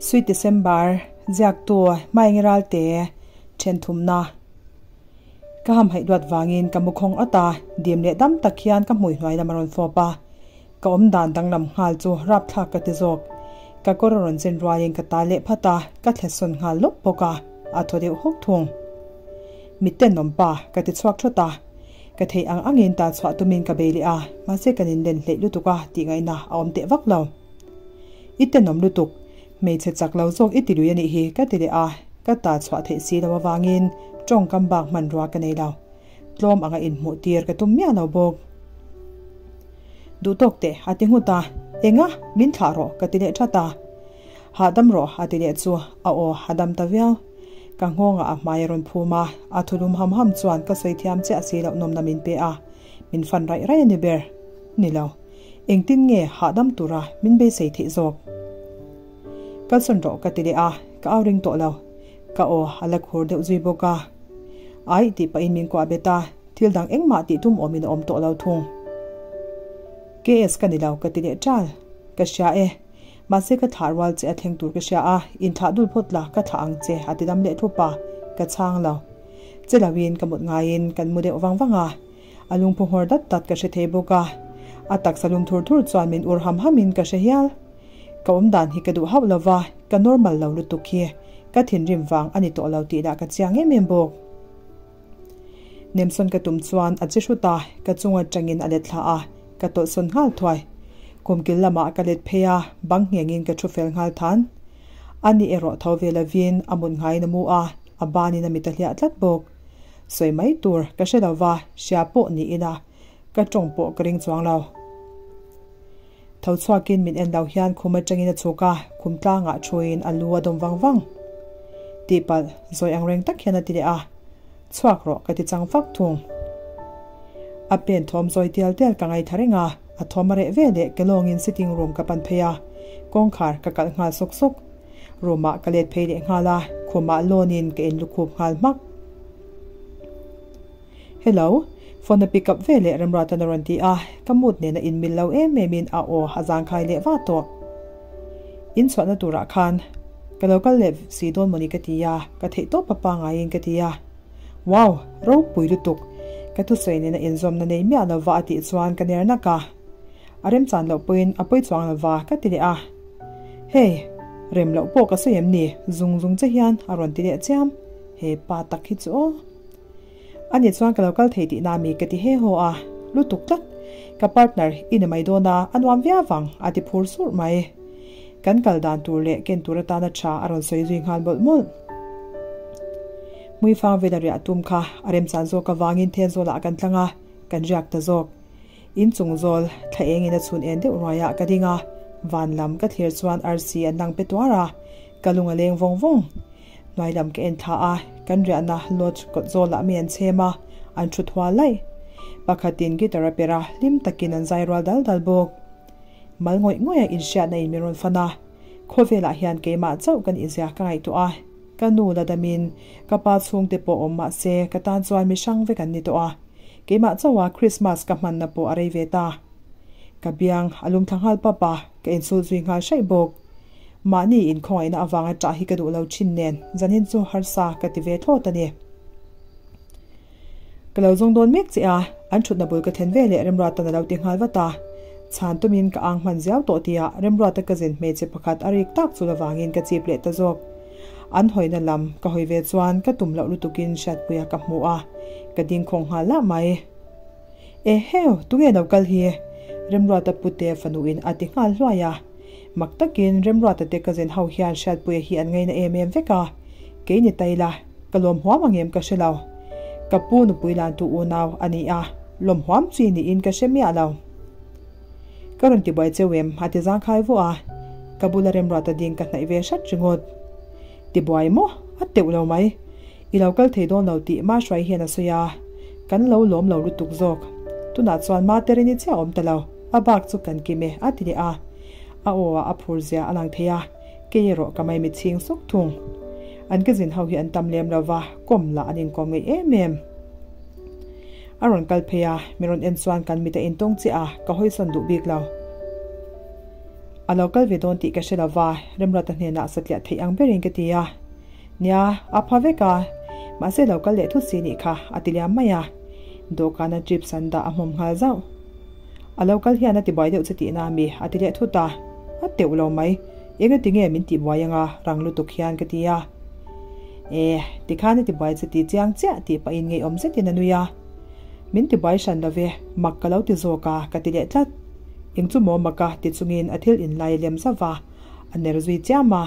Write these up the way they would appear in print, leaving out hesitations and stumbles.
Sweet December, Ziaktu, Maengi Ralte, Then thumna. Ka hamhaih duat vangin ka mu khawng at a, dim leh dam tak hian ka hmui hnuai lam a rawn fawp a. Ka awm dan danglam nghal chu rapthlak ka ti zawk. Ka kawr a rawn zen rualin ka tal leh phat a, ka thle sawn nghal lawp bawk a, a thaw deuh hawk thung. Mitten awm pa, ka ti chhuak thawt a. Ka theih ang angin ta chhuah tumin ka bei leh a, mahse kan inlen hleih lutuk a tih ngaihna a awm teh vak lo. I tenawm lutuk, hmeichhe chak lo zawk i ti lui a nih hi ka ti leh a, ka ta chhuah theih si lo avangin tawngkam bak hmanrua ka nei lo. Tlawm anga inhmuh tir ka tum miah lo bawk. Duh tawk teh a ti nghut a, Enga, min thlah rawh ka ti leh that a. Hahdam rawh a ti leh chu a aw a dam ta viau. Ka nghawngah a hmai a rawn phum a, a thulum ham ham chuan ka sawi thiam chiah si loh nawmna min pe a, min fan raih raih a ni ber. Ni lo. Engtin nge hahdam tura min beisei theih zawk? Kalsawn rawh ka ti leh a, ka au ring tawh lo. Ka aw a la khur deuh zui bawk a. Aih tih pahin min kuah bet a, thil dang engmah tih tum awmin a awm tawh lo thung. KS ka ni lo ka ti leh ṭal. Ka hria e. Mahse ka thlah rual che a thleng tur ka hria a, inthlah dul phawt la ka thlah ang che a ti dam leh thup a, ka chhang lo. Che loin ka mut ngaiin kan mu deuh vang vang a, a lungphu nghawr dat dat ka hre thei bawk a, a taksa lum thur thur chuan min ur ham hamin ka hre hial. Ka awm dan hi ka duh hauh lo va, ka normal lo lutuk hi ka thinrim vang a ni tawh lo tih lah ka chiang em em bawk. Nemsawn ka tum chuan a che hrut a, ka chung atangin a let thla a, ka tawlhsawn nghal thuai. Kumkil lamah ka let phei a, bang nghengin ka thu fel nghal than. Ani erawh tho ve lovin a mut ngaiin a mu a, a banin a mit a hliah tlat bawk. Sawi mai tur ka hre lo va, hria pawh niin a, ka tawng pawh ka ring chuang lo. Tho chhuakin min en lo hian khum atangin a chhuk a, khum tlangah thuin a lu a dawm vang vang. Tihpalh, zawi ang reng tak hian a ti leh a, Chhuak rawh ka ti chang fak thung. A pen thawm zawi tial tial ka ngaithla reng a, a thawm a reh ve leh ke lawngin sitting room ka pan phei a, kawngkhar ka kalh nghal sawk sawk. Room ah ka let phei leh nghal a, khumah lawnin ka inlukhup nghal hmak. Hello, phone a pick up ve leh Remruatan a rawn ti a, ka mood nen a inmil lo em em in a aw a zangkhai leh va tawh. In chhuahna turah khan ka lo kal leh si dawn mawni ka ti a, ka theih tawp a pangaiin ka ti a. Wow, ropui lutuk! Ka thusawi nen a inzawmna nei miah lova a tih chuan ka ner nak a. A remchan loh pawhin a pawi chuang lova ka ti leh a. Hey, rem loh pawh ka sawi em ni? Zung zung che hian a rawn ti leh chiam. He pa tak hi chu aw. Ani chuan ka lo kal thei tihna mi ka ti he haw a, lutuk tlat. Ka partner i ni mai dawn a, a nuam viau vang, a ti phur surh mai. Kan kal dan tur leh ken tur atana tha a rawn sawi zui nghal mawlh mawlh. Hmuifang vela riah tum kha a remchan zawk avangin Thenzawlah kan tlang a, kan riak ta zawk. In chung zawl thla engin a chhun en deuh ruaiah ka ding a, van lam ka thlir chuan arsi an lang pe tuar a, ka lung a leng vawng vawng. Hnuai lam ka en thla a, kan riahna lodge kawt zawlah mi an chhem a, an thu thual laih. Pakhatin guitar a per a, hlim takin an zai rual dal dal bawk. Mal ngawih ngawih a inhriatna in min rawn fan a, khawvelah hian keimah chauh ka nihzia ka ngaihtuah a, ka nu la damin ka pa chhungte pawh awm mah se ka tan chuan mi hrang vek an ni tawh a, keimah chauha Christmas ka hmanna pawh a rei ve ta. Ka biang a lum thla nghal pap a, ka insulh zui nghal hraih bawk. Mahni inkhawngaihna avanga ṭah hi ka duh lo ṭhin nen zanin chu harsa ka ti ve thlawt a ni. Ka lo zawng dawn mek che a, an ṭhutna bul ka thlen ve leh Remruata'n a lo ti nghal vat a. Chhan tumin ka ang hman ziau tawh tia Remruata ka zin hmeichhe pakhat a rik tak chu lavangin ka chip leh ta zawk. An hawina lam ka hawi ve chuan ka tum loh lutukin Hriatpuia ka hmu a, ka ding khawng nghal lah mai. Eheu, tunge lo kal hi? Remruata pute fanuin a ti nghal hluai a. Mak takin Remruata te cousin ho hian Hriatpuia hi an ngaina em em vek a. Kei ni ta ila, ka lawm huam ang em ka hre lo. Ka pu nupui lantu unau a ni a, lawm huam chi niin ka hre miah lo. Ka rawn ti buai cheu em? a ti zangkhai vuah a. Ka bula Remruata ding ka hnaih ve hrat ringawt. Ti buai maw? A teuh lo mai. I lo kal thei dawn lo tih Mahruai hian a sawi a, kan lo lawm lo lutuk zawk. Tunah chuan Materini chiah a awm ta lo, a bak chu kan kim e a ti leh a. A aw ah a phur zia a lang thei a, kei erawh ka mai mitchhing suk thung. An ka zin ho hi an tam lem lo va, kawm lah an inkawm ngeih em em. A rawn kal phei a, mi rawn en chuan kan mit a intawng chiah a, ka hawisawn duh bik lo. A lo kal ve dawn tih ka hre lova, Remruata hnenah satliah theih ang berin ka ti a. Nia, a pha vek a, mahse lo kal leh thut si nih kha, a ti liam mai a. Dawhkana chips an dah a hmawm nghal zauh. A lo kal hian a ti buai deuh che tihna a mi, a ti leh thut a. A teuh lo mai, eng a ti nge min tih buai anga rang lutuk hian ka ti a. E, tikhan a ti buai che ti chiang chiah tih pahin ngeiawm zetin a nui a. Min ti buai hran lo ve, mak ka lo ti zawk a, ka ti leh tlat. Eng chu maw mak a ti chungin a thil inlai lem zauh va, a ner zui chiam a.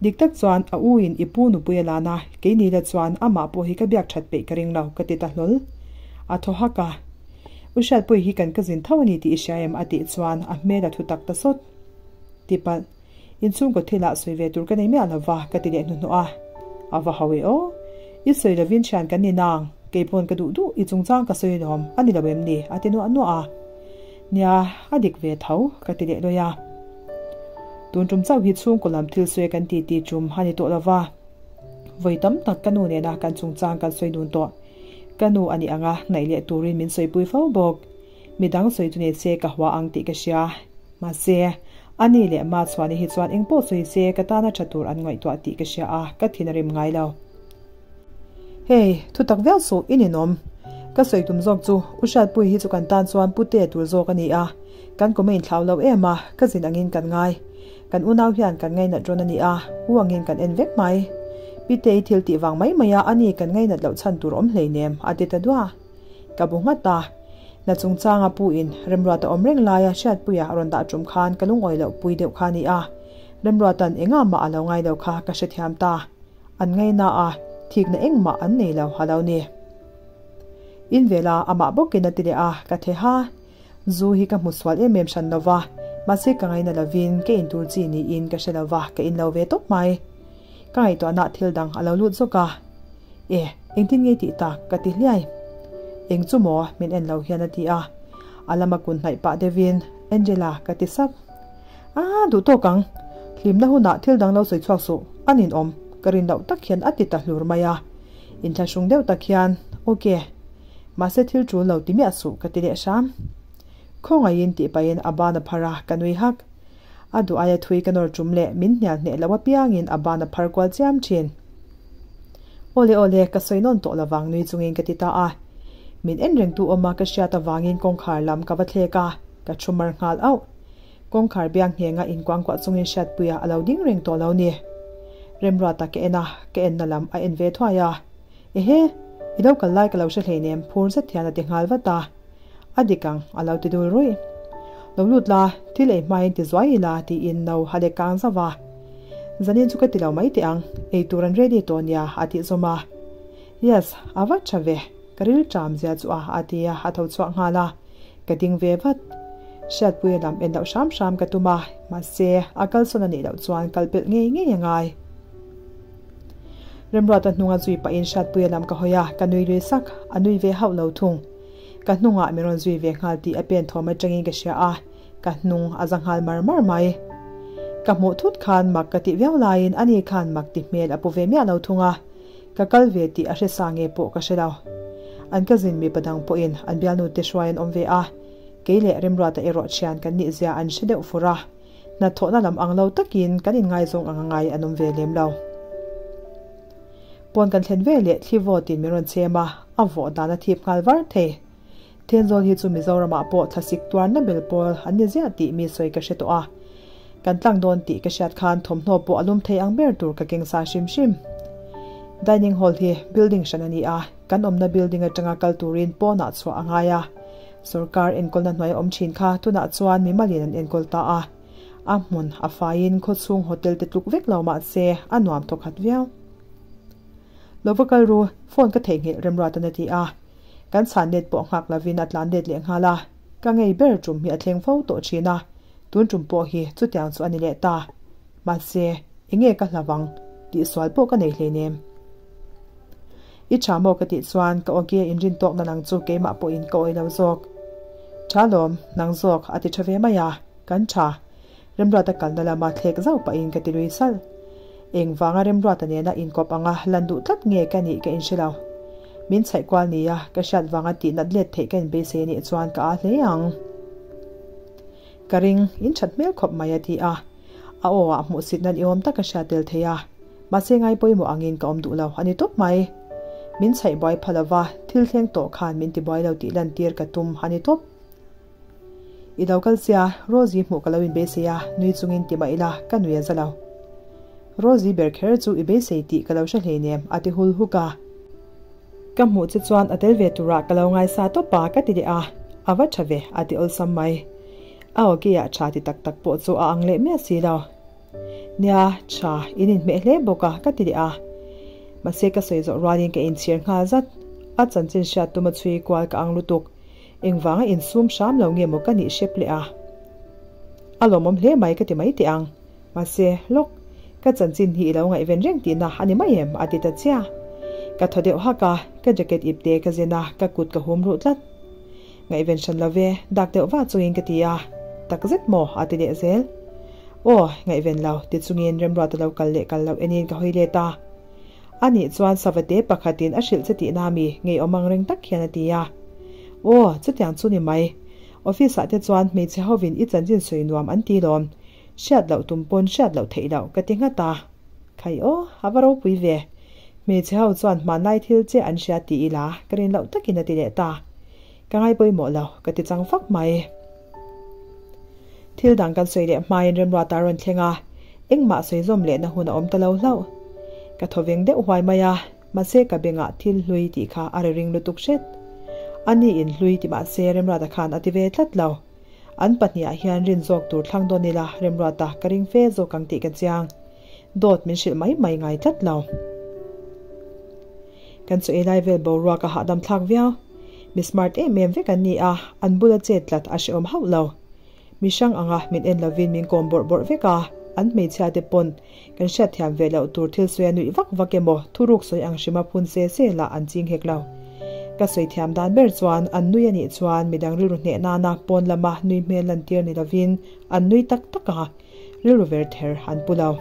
Dik tak chuan a u in i pu nupui a lan a, keini la chuan amah pawh hi ka biak that peih ka ring lo ka ti ta hlawl. A thaw hak a. U Hriatpui hi kan ka zin tho a ni tih i hria em a tih chuan a hmel a thu tak ta sawt. Tipalh. Inchhungkaw thilah sawi ve tur ka nei miah lova ka ti leh hnuhnawh a. A va ho e aw. I sawi lovin thian kan ni nang, kei pawn ka duh duh i chungchang ka sawi lawm a ni lo em ni a ti nuah nuah a. Nia, a dik ve tho ka ti leh lawi a. Tun tum chauh hi chhungkaw lam thil sawi kan ti ti tum a ni tawh lova. Vawi tam tak ka nu nena kan chungchang kan sawi dun tawh. Ka nu a nih anga hnaih leh turin min sawipui fo bawk. Midang sawi chu ni se ka hua ang tih ka hria. Mahse, ani leh Ma chhuani hi chuan eng pawh sawi se ka tana tha tur an ngaihtuah tih ka hria a, ka thin a rim ngai lo. Hei, thu tak viau suh, i ninawm. Ka sawi tum zawk chu, U Hriatpuii hi chu kan tan chuan pute tur zawk a ni a, kan kum a inthlau lo em a, ka zin angin kan ngai. Kan unau hian kan ngainat rawn a ni a, u angin kan en vek mai. Pite i thil tih vang mai mai a, ani kan ngainat loh chhan tur awm hleinem, a ti ta duah. Ka bu nghat a. Na chungchanga pu in Remruata awm reng laia Hriatpuia a rawn dah tum khan ka lungawi loh pui deuh kha a ni a. Remruata'n engah mah a lo ngai lo kha ka hrethiam ta. An ngaina a, thikna engmah an nei lo a lo ni. In vela amah bawkin a ti leh a, ka theha. Zu hi ka hmu sual em em hran lo va, mahse ka ngaina lovin ka intur chi niin ka hre lo va, ka in lo ve tawp mai. Ka ngaihtuahna thil dang a lo lut zawk a. E, engtin nge tih tak? ka ti hliai. Eng chu maw? min en lo hian a ti a. A lama kun hnaih pah deuhin, Angela, ka ti sap. A, duh tawk ang. Hlimna hunah thil dang lo sawi chhuak suh, a ninawm, ka rin loh tak hian a ti ta hlur mai a. Inthlahrung deuh tak hian, Ok. Mahse thil tul lo ti miah suh, ka ti leh hram. Khawngaihin tih pahin a ban a phar a, ka nui hak. A duh aia thui ka nawr tum leh min hnial hneh loh apiangin a ban a phar kual chiam thin. Awle awle, ka sawi nawn tawh lovang nui chungin ka ti ta a. Min en rengtu awma ka hriat avangin kawngkhar lam ka va thlek a, ka thu mar nghal auh. Kawngkhar biang nghenga inkuangkuah chungin Hriatpuia a lo ding reng tawh lo ni. Remruata ka en a, ka enna lam a en ve thuai a. Ehe, i lo kal lai ka lo hre hleinem phur zet hian a ti nghal vat a. A dik ang, a lo ti dul ruih. Lo lut la, thil ei hmain ti zuai ila tiin no a lek kang zauh a. Zanin chu ka ti lo mai teh ang, ei tur an ready tawh nia a tih zawm a. Yes, a va tha ve, ka ril ṭam zia chu a a ti a, a tho chhuak nghal a. Ka ding ve vat. Hriatpuia lam en loh hram hram ka tum a, mahse a kalsawn a nih loh chuan kal pelh ngei ngei a ngai. Remruata hnunga zui pahin Hriatpuia lam ka hawi a, ka nui lui sak, a nui ve hauh lo thung. Ka hnungah min rawn zui ve nghal tih a pen thawm atangin ka hria a, ka hnung a za nghal mar mar mai. Ka hmuh thut khan mak ka tih viau laiin ani khan mak ti hmel a pu ve miah lo thung a, ka kal ve tih a hre sa nge pawh ka hre lo. An cousin mipa dang pawhin an bialnu te hruai an awm ve a, kei leh Remruata erawh thian kan nih zia an hre deuh fur a, hnathawhna lam ang lo takin kan inngaizawng ang a ngai an awm ve lem lo. Pawn kan thlen ve leh thli vawtin min rawn chem a, a vawh dan a thip nghal var thei. Thenzawl hi chu Mizoramah pawh thlasik tuarna bel pawl an ni ziah tih mi sawi ka hre tawh a. Kan tlang dawn tih ka hriat khan thawmhnaw pawh a lum thei ang ber tur ka keng sa hrim hrim. Dining hall hi building hran a ni a, kan awmna building atanga kal turin pawnah chhuah a ngai a. Sorkar enkawlna hnuai a awm thin kha tunah chuan mimalin an enkawl ta a. A hmun a faiin khawchhung hotel te tluk vek lo mah se a nuam thawkhat viau. Lo va kal ru, phone ka theihnghilh Remruatan a ti a. Kan chhan let pawh nghak lovin a tlan let leh nghal a. Ka ngei ber tum hi a thleng fo tawh thin a, tun tum pawh hi chutiang chu a ni leh ta. Mahse, enge ka hlau ang tih sual pawh ka nei hleinem. I tha maw ka tih chuan ka awki a inrin tawkna nang chu keimah pawhin ka awih lo zawk. Tha lawm, nang zawk a ti tha ve mai a. Kan tha. Remruata kalna lama thlek zauh pahin ka ti lui salh. Engvanga Remruata nena inkawp anga lan duh tlat nge ka nih ka inhre lo. Min chhaih kual nia ka hriat vanga tih nat let theih ka inbeisei anih chuan ka aa hle ang. Ka ring, in that hmel khawp mai a ti a. A aw ah hmuhsit nan i awm tak a hria tel thei a. Mahse ngai pawimawh angin ka awm duh lo a ni tawp mai. Min chhaih buai pha lova, thil thleng tawh khan min ti buai lo tih lantir ka tum a ni tawp. I lo kal sia, Rosie hmuh ka lo inbeisei a, nui chungin ti mah ila ka nui a za lo. Rosie ber kher chu i beisei tih ka lo hre hleinem a ti hul huk a. Ka hmuh che chuan a tel ve turah ka lo ngaisa tawp a ka ti leh a, a va tha ve a ti awlsam mai. A aw keiah tha ti tak tak pawh chu a ang leh miah si lo. Nia, tha, in inhmeh hle bawk a ka ti leh a. Mahse ka sawi zawh rualin ka inchhir nghal zat. A chanchin hriat tuma chhui kual ka ang lutuk. Engvanga insum hram lo nge maw ka nih hrep leh a? A lawmawm hle mai ka ti mai teh ang. Mahse, lawk, ka chanchin hi i lo ngaihven reng tihna a ni mai em? a ti ta chiah. Ka thaw deuh hak a, ka jacket ip te ka zen a, ka kut ka hum ruh tlat. Ngaihven hran lo ve, dak deuh vah chungin ka ti a. Tak zet maw? a ti leh zel. Aw, ngaihven lo, ti chungin Remruata lo kal leh kal loh enin ka hawi let a. A nih chuan savate pakhatin a hrilh che tihna mi ngeiawm ang reng tak hian a ti a. Aw, chutiang chu ni mai. Office ah te chuan hmeichhe hovin i chanchin sawi nuam an ti lawm. Hriat loh tum pawn hriat loh theih loh ka ti nghat a. Khai aw, a va ropui ve. Hmeichhe ho chuan hmanlai thil che an hria ti ila ka rin loh takin a ti leh ta. Ka ngai pawimawh lo, ka ti chang fak mai. Thil dang kan sawi leh hmain Remruata a rawn thleng a, engmah sawi zawm lehna hun a awm ta lo hlauh. Ka thaw veng deuh huai mai a, mahse ka bengah thil hlui tih kha a ri ring lutuk hret. A ni in hlui ti mahse Remruata khan a ti ve tlat lo. An pahnihah hian rin zawk tur thlang dawn ila Remruata ka ring fe zawk ang tih ka chiang. Dawt min hrilh mai mai ngai tlat lo. Kan chaw ei lai vel boruak a hahdam thlak viau. Mi smart em em vek an ni a, an bula chet tlat a hrehawm hauh lo. Mi hrang anga min en lovin min kawm bawrh bawrh vek a, an hmeichhia te pawn kan hriatthiam ve loh tur thil sawi a nuih vak vak emaw thuruk sawi ang hrima phun se se lah an ching hek lo. Ka sawi thiam dan ber chuan an nui a nih chuan midang rilru hneh nana pawn lama nui hmel lantir ni lovin an nui tak tak a, rilru ver ther an pu lo.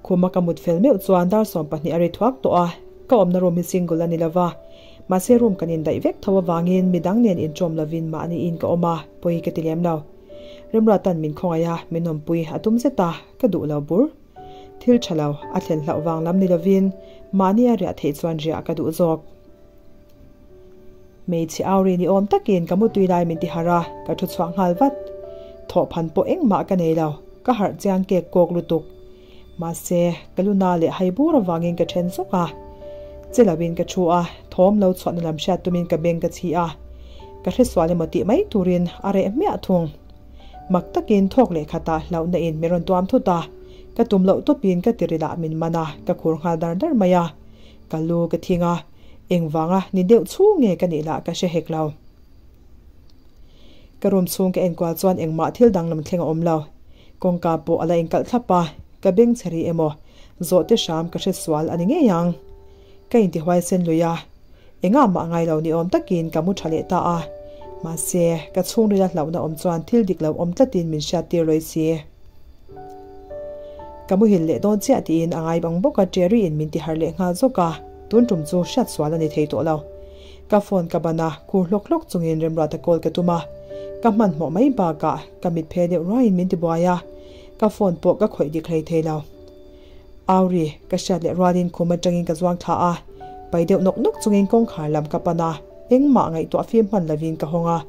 Khuma ka mut fel meuh chuan dar 20 a ri thuak tawh a, ka awmna room hi single a ni lova, mahse room kan indaih vek tho avangin midang nen inṭawm lovin mahni in ka awm a, pawi ka ti lem lo. Remruatan min khawngaih a, min awmpui a tum zet a, ka duh lo bur. Thil ṭha lo, a thlen hlauh vang lam ni lovin mahni a riah theih chuan riah ka duh zawk. Hmeichhe au ri ni awm takin ka mutui lai min ti harh a, ka thu chhuak nghal vat. Thawhphan pawh engmah ka nei lo, ka harh chiang kek kawk lutuk. Mahse, ka luna leh hai bur avangin ka then zawk a. Che loin ka thu a, thawm lo chhuahna lam hriat tumin ka beng ka chhi a. Ka hresual emaw tih mai turin a reh hmiah thung. Mak takin thawk leh khatah hlauhna in min rawn tuam thut a, ka tum loh tawpin ka tirilah min man a, ka khur nghal dar dar mai a. Ka lu ka thing a, engvanga ni deuh chhung nge ka nih lah ka hre hek lo. Ka room chhung ka enkual chuan engmah thil danglam thleng a awm lo. Kawngka pawh a la inkalh thlap a, ka beng chhe rih emaw, zawhte hram ka hre sual a ni ngei ang. Ka intihuai sen lui a, engah mah ngai lo ni awm takin ka mu tha leh ta a. Mahse, ka chhungrila hlauhna awm chuan thil dik lo awm tlatin min hriattir lawi si. Ka muhil leh dawn chiah tiin a ngai bang bawk a, Terry in min ti harh leh nghal zawk a, tun tum chu hriat sual a ni thei tawh lo. Ka phone ka ban a, khur hlawk hlawk chungin Remruata call ka tum a, ka hmanhmawh mai bakah ka mit phe deuh ruaiin min ti buai a, ka phone pawh ka khawih dik hlei thei lo. Auri, ka hriat leh rualin khum atangin ka zuang thla a, pai deuh nawk nawk chungin kawngkhar lam ka pan a, engmah ngaihtuah fim hman lovin ka hawng a,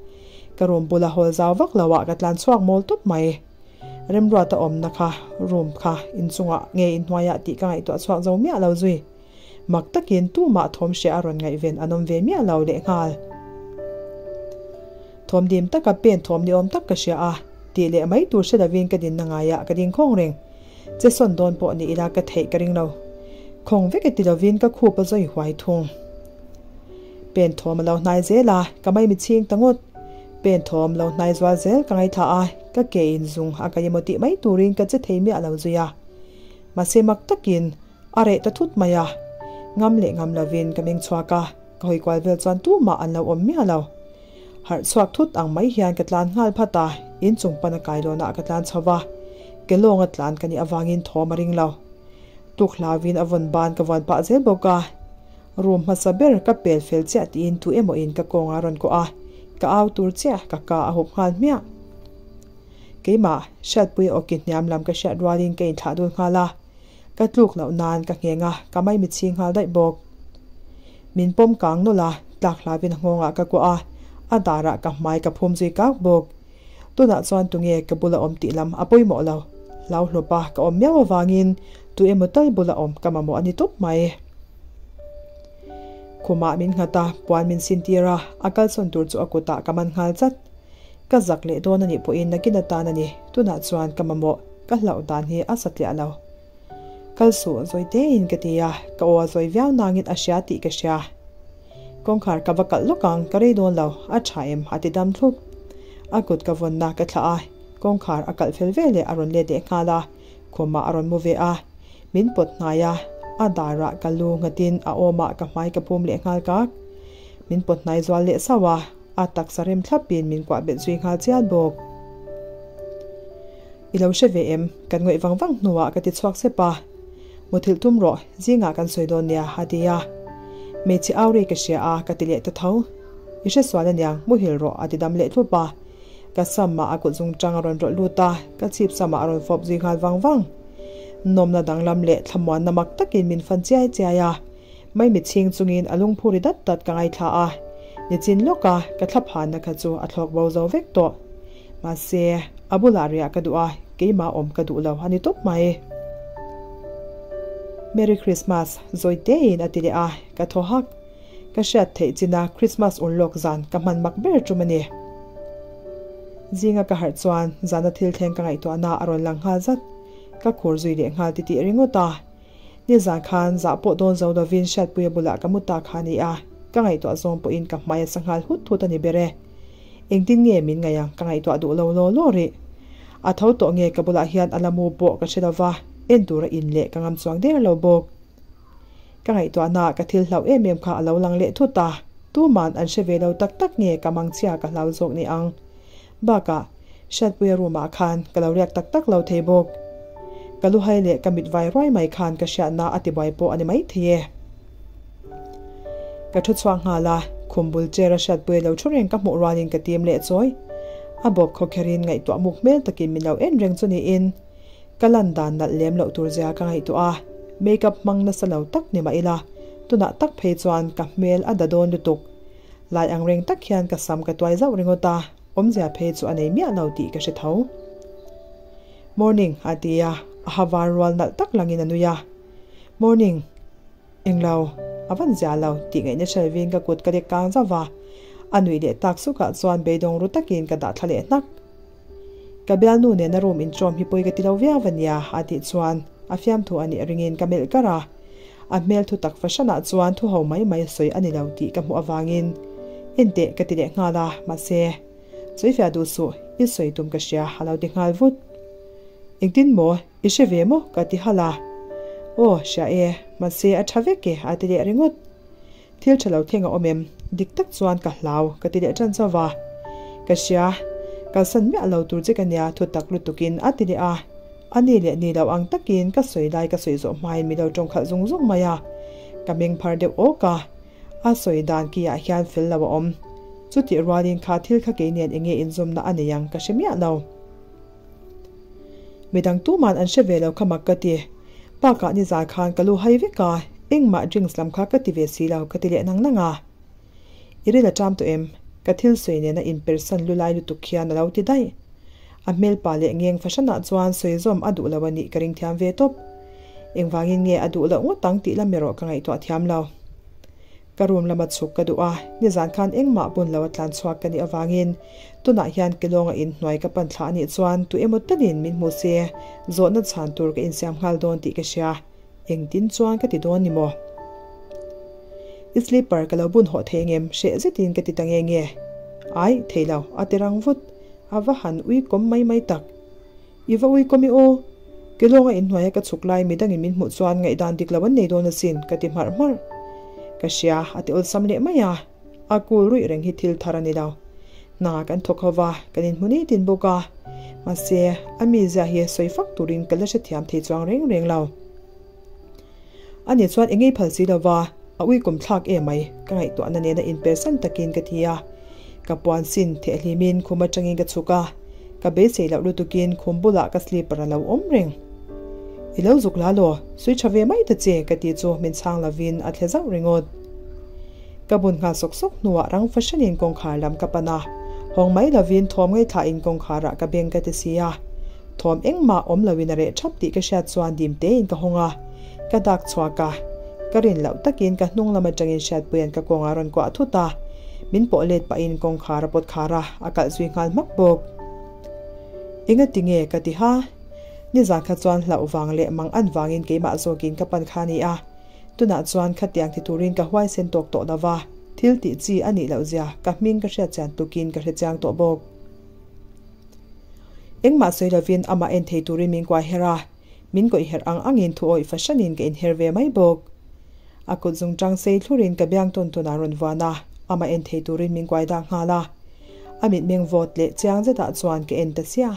ka room bula hawl zau vak lo ah ka tlan chhuak mawl tawp mai. Remruata awmna kha room kha inchungah nge inhnuaiah tih ka ngaihtuah chhuak zo miah lo zui. Mak takin tumah thawm hria a rawn ngaihven an awm ve miah lo lehnghal. Thawm dim taka pen thawm ni awm tak ka hria a, tih leh mai tur hre lovin ka dinna ngaiah ka ding khawng reng. Che sawn dawn pawh ni ila ka theih ka ring lo. Khawng vek e ti lovin ka khup a zawi huai thung. Pen thawm a lo hnai zel a, ka maimi chhing ta ngawt. Pen thawm lo hnai zual zel ka ngaithla a, ka ke in zung a kai emaw tih mai turin ka che thei miah lo zui a. Mahse mak takin a reh ta thut mai a, ngam leh ngam lovin ka meng chhuak a, ka hawi kual vel chuan tumah an lo awm miah lo. Harh chhuak thut ang mai hian ka tlan nghal phat a, inchung pana kailawnah ka tlan chho va, ke lawnga tlan ka nih avangin thawm a ring lo. Tuk hlauin a vawn ban ka vuan pah zel bawk a. Room hmasa ber ka pel fel chiah tiin tu emaw in ka kawng a rawn kawh a, Ka au tur chiah ka ka a hup nghal hmiah. Keimah, Hriatpuia awki hniam lam ka hriat rualin ka inthlah dul nghal a, ka tluk loh nan ka ngheng a, ka maimi chhing nghal daih bawk. Min pawm kang nawlh a, tlak hlauin a nghawngah ka kuah a, a darah ka hmai ka phum zui kak bawk. Tunah chuan tunge ka bula awm tih lam a pawimawh lo. Hlau hlawpa ka awm miau avangin tu emaw tal bula awm ka mamawh a ni tawp mai. Khumah min nghat a, puan min sintir a, a kalsawn tur chu a kutah ka man nghal chat. Ka zak leh dawn a nih pawhin nakin atan a ni, tunah chuan ka mamawh, ka hlauh dan hi a satliah lo. Kal suh, zawi tein ka ti a, ka aw a zawi viau nangin a hria tih ka hria. Kawngkhar ka va kalh lawk ang, ka rei dawn lo, a tha em? a ti dam thlup. A kut ka vawnna ka thlah a, kawngkhar a kalh fel veleh a rawn let leh nghal a, khumah a rawn mu ve a, min pawt hnai a, a darah ka lu nghatin a awmah ka hmai ka phum leh nghal kak. Min pawt hnai zual leh sauh a, a taksa rem thlapin min kuah bet zui nghal chial bawk. I lo hre ve em? Kan ngawih vang vang hnuah ka ti chhuak sep a. Muthilh tum rawh, zingah kan sawi dawn nia, a ti a. Hmeichhe au rei ka hria a, ka ti leh ta tho. I hre sual aniang, muhil rawh, a ti dam leh thlup a. Ka samah a kut zungchang a rawn rawlh lut a, ka chhip samah a rawn fawp zui nghal vang vang. Nawmna danglam leh thlamuanna mak takin min fan chiai chiai a. Maimi chhing chungin a lungphu ri dat dat ka ngaithla a, nichin lawka ka thlaphanna kha chu a thlawk bo zo vek tawh. Mahse, a bulah riah ka duh a, keimah awm ka duh lo a ni tawp mai. Merry Christmas, zawi tein a ti leh a, ka thaw hak. Ka hriat theih china Christmas urlawk zan ka hman mak ber tum a ni. Zinga ka harh chuan zana thil thleng ka ngaihtuahna a rawn lang nghal zat. Ka khur zui leh nghal titih ringawt a. Nizan khan zah pawh dawn zo lovin Hriatpuia bulah ka mu ta kha a ni a, ka ngaihtuah zawng pawhin ka hmai a sa nghal hut hut a ni ber e. Engtin nge min ngaih ang ka ngaihtuah duh lo law law rih. A tho tawh nge ka bulah hian a la mu pawh ka hre lova, en tura in leh ka ngam chuang der lo bawk. Ka ngaihtuahnaah ka thil hlauh em em kha a lo lang leh thut a, tuman an hre ve lo tak tak nge ka mangchhia ka hlau zawk ni ang. Bakah, Hriatpuia room ah khan ka lo riak tak tak lo thei bawk. Ka luhai leh ka mit vai ruai mai khan ka hriatna a tibuai pawh a ni mai thei e. Ka thu chhuak nghal a, khum bul chair a Hriatpuia lo thu reng ka hmuh rualin ka tim leh chawi. A bawp khawkherin ngaihtuah muk hmel takin min lo en reng chu niin ka lan dan nalh lem loh tur zia ka ngaihtuah a, make up hmang nasa lo tak ni mah ila tunah tak phei chuan ka hmel a da dawn lutuk. Lai ang reng tak hian ka sam ka tuai zauh ringawt a. Awmzia phei chu a nei miah lo tih ka hre tho. Morning, a ti a, a ha var rual nalh tak langin a nui a. Morning, englo, a van zia lo tih ngaihna hrelvin ka kut ka lek kang zauh va. A nuih leh tak sukah chuan beidawng ru takin ka dah thla leh hnak. Ka bialnu nena room inṭawm hi pawi ka ti lo viau a nia, a tih chuan a fiamthu a nih ringin ka melh kar a. A hmel thu tak fahranah chuan thu ho mai mai a sawi a ni lo tih ka hmuh avangin Enteh ka ti leh nghal a, mahse, Sawifiah duh suh, i sawi tum ka hria a lo ti nghal vut. Engtin maw, i hre ve maw? ka ti halh a. Aw, hria e, mahse a tha vek e a ti leh ringawt. Thil tha lo thleng a awm em? Dik tak chuan ka hlau, ka ti leh tan chauh a. Ka hria, kalsan miah lo tur che ka nia thu tak lutukin a ti leh a. A ni leh ni lo ang takin ka sawi lai ka sawi zawh hmain mi lo tawng khalh zung zung mai a. Ka meng phar deuh awk a, a sawi dan ki ah hian fel lo a awm. Chutih rualin kha thil kha kei nen enge inzawmna a nei ang ka hre miah lo. Midang tuman an hre ve lo kha mak ka ti. Bakah nizan khan ka lu hai vek a, engmah drinks lam kha ka ti ve si lo ka ti leh nang nang a. I ril a ṭam tawh em? Ka thil sawi nena inpersan lu lai lutuk hian a lo ti daih. A hmelpa leh ngeng fahranah chuan sawi zawm a duh lo a nih ka ring thiam ve tawp. Engvangin nge a duh loh ngawt ang tih lam erawh ka ngaihtuah thiam lo. Ka room lama chhuk ka duh a, nizan khan engmah bun lo a tlan chhuak ka nih avangin tunah hian Kelawng a inhnuai ka pan thla a nih chuan tu emaw talin min hmu se zawhna chhan tur ka insiam nghal dawn tih ka hria. Engtin chuan ka ti dawn ni maw? I slipper ka lo bun hawh thei angem? Hreh zetin ka ti ta nge nge. Ai, thei lo, a ti rang vut. A va han ui kawm mai mai tak. I va ui kawm i aw. Kelawng a inhnuaia ka chhuk lai midangin min hmuh chuan ngaihdan dik lo an nei dawn asin, ka ti hmarh hmarh. Ka hria, a ti awlsam leh mai a. A kul ruih reng hi thil thar a ni lo. Hna kan thawk ho va, kan inhmu nitin bawk a. Mahse, a mizia hi sawi fak turin ka la hrethiam thei chuang reng reng lo. Ani chuan engei phal si lova, a uikawm thlak em mai, ka ngaihtuahna nena inpersan takin ka ti a. Ka puan sin theh hlimin khum atangin ka chhuk a, ka beisei loh lutukin khum bulah ka slipper a lo awm reng. I lo zuk la law, sui tha ve mai ta che ka tih chu min chhang lovin a thle zauh ringawt. Ka bun nghal sawk sawk hnuah rang fahranin kawngkhar lam ka pan a, hawng mai lovin thawm ngaithlain kawngkharah ka beng ka ti si a. Thawm engmah awm loin a reh thap tih ka hriat chuan dim tein ka hawng a, ka dak chhuak a. Ka rin loh takin ka hnung lam atangin Hriatpuia'n ka kawngah rawn kuah thut a, min pawh let pahin kawngkhar a pawt khar a, a kalh zui nghal hmak bawk. Engati nge ka ti ha? Nizan kha chuan hlauh vang leh mang an vangin keimah zawkin ka pan kha a ni a. Tunah chuan khatiang ti turin ka huaisen tawk tawh lo va, thil tih chi a nih loh zia ka hming ka hriat chian tukin ka hre chiang tawh bawk. Engmah sawi lovin amah en thei turin min kuai her a, min kawih herh ang angin thu awih fahranin ka inher ve mai bawk. A kut zungchang sei thlurin ka biang tawn tawn a rawn vuan a, amah en thei turin min kuai dak nghal a. A mitmeng vawt leh chiang zetah chuan ka en ta chiah.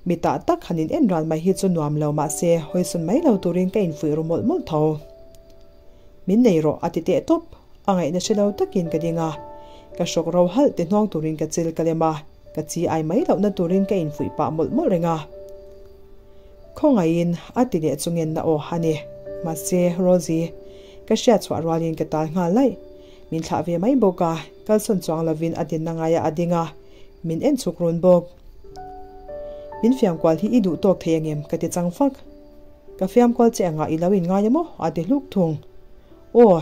Mitah tak han in en ral mai hi chu nuam lo mahse hawisawn mai lo turin ka infuih ru mawlh mawlh tho. Min nei rawh a ti teh tawp, a ngaihna hre lo takin ka ding a, ka hrawk ro halh ti hnawng turin ka chil ka lem a, ka chi ai mai lohna turin ka infuih pah mawlh mawlh reng a. Khawngaihin a ti leh chu ngenna aw a ni. Mahse, Rosie, ka hriat chhuah rualin ka tal nghal laih. Min thlah ve mai bawk a, kalsawn chuang lovin a dinna ngaiah a ding a, min en chhuk run bawk. Min fiam kual hi i duh tawk thei angem? ka ti chang fak. Ka fiam kual che angah i lo inngai emaw? a ti hluk thung. Aw,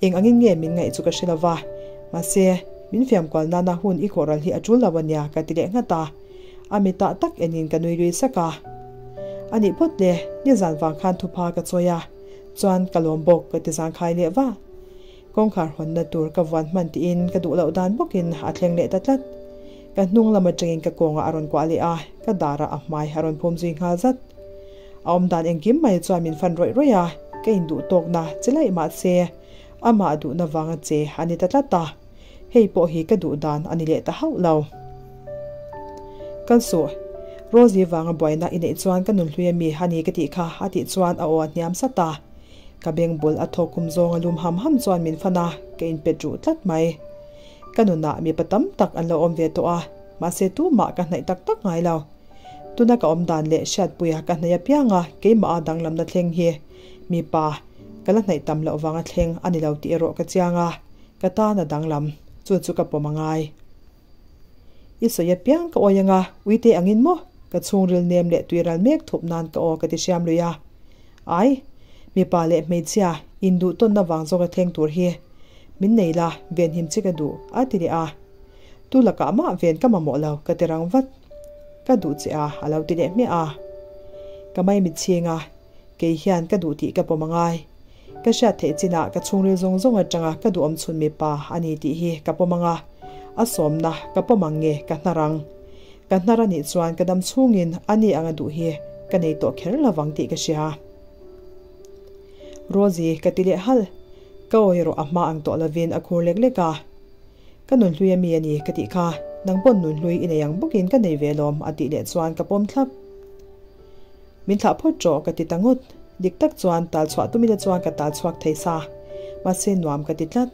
eng angin nge min ngaih chu ka hre lo va, mahse, min fiam kual nana hun i khawhral hi a tul lo ania ka ti leh nghat a. A mitah tak enin ka nui lui sak a. A nih phawt le, nizan vang khan thupha ka chawi a, chuan ka lawm bawk ka ti zangkhai leh va. Kawngkhar hawnna tur ka vuan hman tiin ka duh loh dan bawkin a thleng leh ta tlat. Ka hnung lam atangin ka kawngah a rawn kuah leh a, ka darah a hmai a rawn phum zui nghal zat. A awm dan engkim mai chuan min fan rawih rawih a, ka induh tawkna che laih mah se, amah duhna vanga che a ni ta tlat a, hei pawh hi ka duh dan a ni leh ta hauh lo. Kal suh, Rosie vanga buaina i neih chuan ka nunhlui ami a ni ka tih kha a tih chuan a aw a hniam sat a. Ka beng bul a thawk kum zawng a lum ham ham chuan min fan a, ka inpet ruh tlat mai. Ka nunah mipa tam tak an lo awm ve tawh a, mahse tumah ka hnaih tak tak ngai lo. Tuna ka awm dan leh hriatpuia ka hnaih apianga keimah a danglamna thleng hi mipa ka la hnaih tam loh vanga thleng a ni lo tih erawh ka chiang a, ka tan a danglam, chu chu ka pawm a ngai. I sawi apiang ka awi anga, uite angin maw? Ka chhungril nem leh tuiral mek thup nan ka aw ka ti hriam lui a. Ai, mipa leh hmeichhia induhtawnna vang zawka thleng tur hi min nei la, venhim che ka duh, a ti leh a. Tu lakah mah ven ka mamawh lo, ka ti rang vat. Ka duh che a, a lo ti leh hmiah a. Ka maimit chhing a, kei hian ka duh tih ka pawm angai. Ka hriat theih chinah ka chhungril zawng zawng atanga ka duhawm chhun mipa a ni tih hi ka pawm ang a, a sawmna ka pawm ang nge ka hnar ang. Ka hnar a nih chuan ka dam chhungin a ni anga duh hi ka nei tawh kher lovang tih ka hria. Rosie ka ti leh hal. Ka awi erawh a hma ang tawh lovin a khur lek lek a. Ka nunhlui a mi a ni ka tih kha, nang pawn nunhlui i nei ang bawkin ka nei ve lawm a tih leh chuan ka pawm thlap. Min thlah phawt rawh ka ti ta ngawt. Dik tak chuan tal chhuah tumina chuan ka tal chhuak thei sa. Mahse nuam ka ti tlat.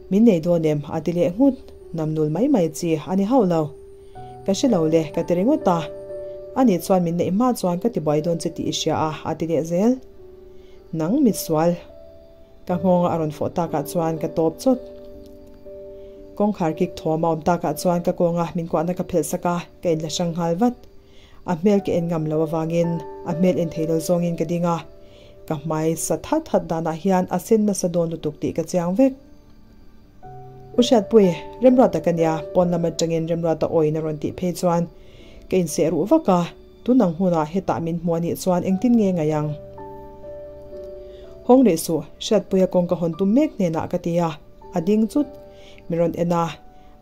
Min nei dawn em? a ti leh nghut. Namnul mai mai chi a ni hauh lo. Ka hre lo le ka ti ringawt a. Ani chuan min neih hma chuan ka ti buai dawn che tih i hria a a ti leh zel. Nang misual. Ka nghawnga a rawn fawh takah chuan ka tawp chawt. Kawngkhar kik thawm a awm takah chuan ka kawnga min kuahna ka phelh sak a, ka inla hrang nghal vat. A hmel ka en ngam lo avangin a hmel en thei lo zawngin ka ding a, ka hmai sa that that danah hian a sen nasa dawn lutuk tih ka chiang vek. U Hriatpui, Remruata ka nia, pawn lam atangin Remruata awiin a rawn tih phei chuan ka inseh ruh vak a, tun ang hunah hetah min hmu a nih chuan engtin nge ngaih ang? Hawng rih suh, Hriatpuia kawng ka hawn tum mek hnenah ka ti a, a ding chut. Mi rawn en a.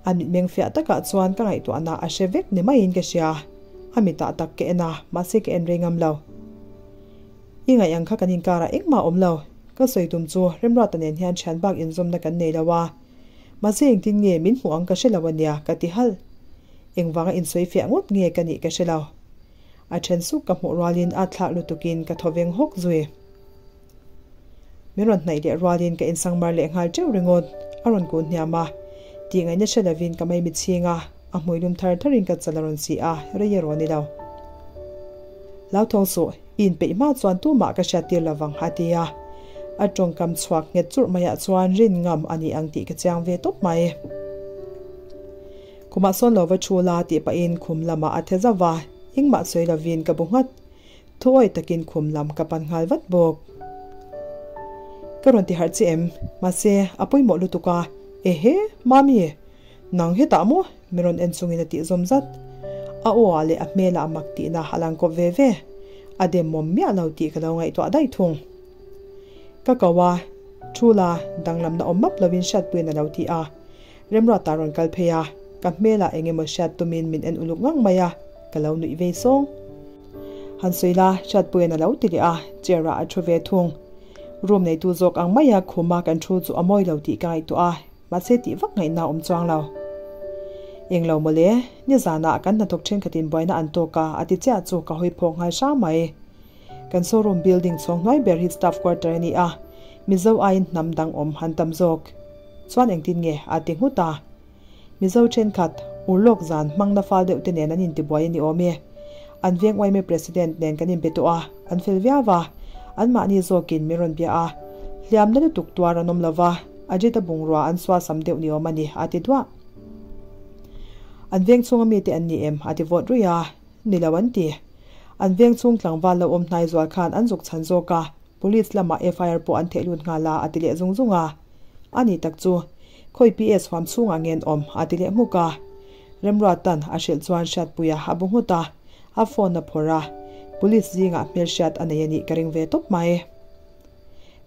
A mitmeng fiah takah chuan ka ngaihtuahna a hre vek ni maiin ka hria. A mitah tak ka en a, mahse ka en rei ngam lo. I ngaih ang kha kan inkarah engmah a awm lo. Ka sawi tum chu Remruata nen hian thian bak inzawmna kan nei lo a. Mahse engtin nge min hmuh ang ka hre lo ania ka ti halh. Engvanga insawi fiah ngawt nge ka nih ka hre lo. A then suk ka hmuh rualin a thlak lutukin ka thaw veng hawk zui. Min rawn hnaih leh rualin ka insangmar leh nghal teuh ringawt. A rawn kun hniam a, Tih ngaihna hre lovin ka mai mitchhing a, a hmui lum thar tharin ka chal a rawn si a, rei erawh a ni lo. Hlauthawng suh, i inpeih hma chuan tumah ka hriattir lovang a ti a. A tawngkam chhuak nghet churh maiah chuan rin ngam a ni ang tih ka chiang ve tawp mai. Khumah sawn lo va thu la tih pahin khum lamah a the zauh va, engmah sawi lovin ka bu nghat. Thuawi takin khum lam ka pan nghal vat bawk. Ka rawn ti harh che em? Mahse, a pawimawh lutuk a. Ehe, Mami! Nang hetah maw? Mi rawn en chungin a tih zawm zat. A aw ah leh a hmelah mak tihna a lang kawp ve ve. A demawm miah lo tih ka lo ngaihtuah daih thung. Ka ko a, thu la, danglamna awm map lovin hriatpuiin a lo ti a. Remruata rawn kal phei a, ka hmelah eng emaw hriat tumin min en uluk ngang mai a, ka lo nuih vei sawng. Han sawi la, hriatpuiin a lo ti leh a, chair ah a thu ve thung. Room neitu zawk ang maia khuma kan thu chu a mawi lo tih ka ngaihtuah a, mahse tih vak ngaihna a awm chuang lo. Eng lo mawle, nizanah kan hnathawk thenkhatin buaina an tawk a, a ti chiah chu ka hawi phawk nghal hrang mai. Kan showroom building chhawng hnuai ber hi staff quarter a ni a, Mizo aiin hnam dang awm han tam zawk. Chuan engtin nge a ti nghut a? Mizo thenkhat, urlawk zan hmangna fal deuh te nen an intibuai a ni awm e. An veng uaime President nen kan inbe tawh a, an fel viau a, anmahni zawkin min rawn bia a. Hliamna lutuk tuar an awm lo va, Ajita bungrua an suasam deuh ni awm a ni, a ti duah. An veng chhunga mite an ni em? a ti vawt ruih a, ni lo an ti. An veng chhung tlangval lo awm hnai zual khan an zuk chhan zawk a, Police lamah FIR pawh an theh lut nghal a, a ti leh zung zung a. A ni tak chu, khawi PS huam chhungah nge an awm? a ti leh hmuk a. Remruatan a hrilh chuan Hriatpuia a bu nghut a, a phone a phawrh a, Police zingah hmelhriat a nei a nih ka ring ve tawp mai.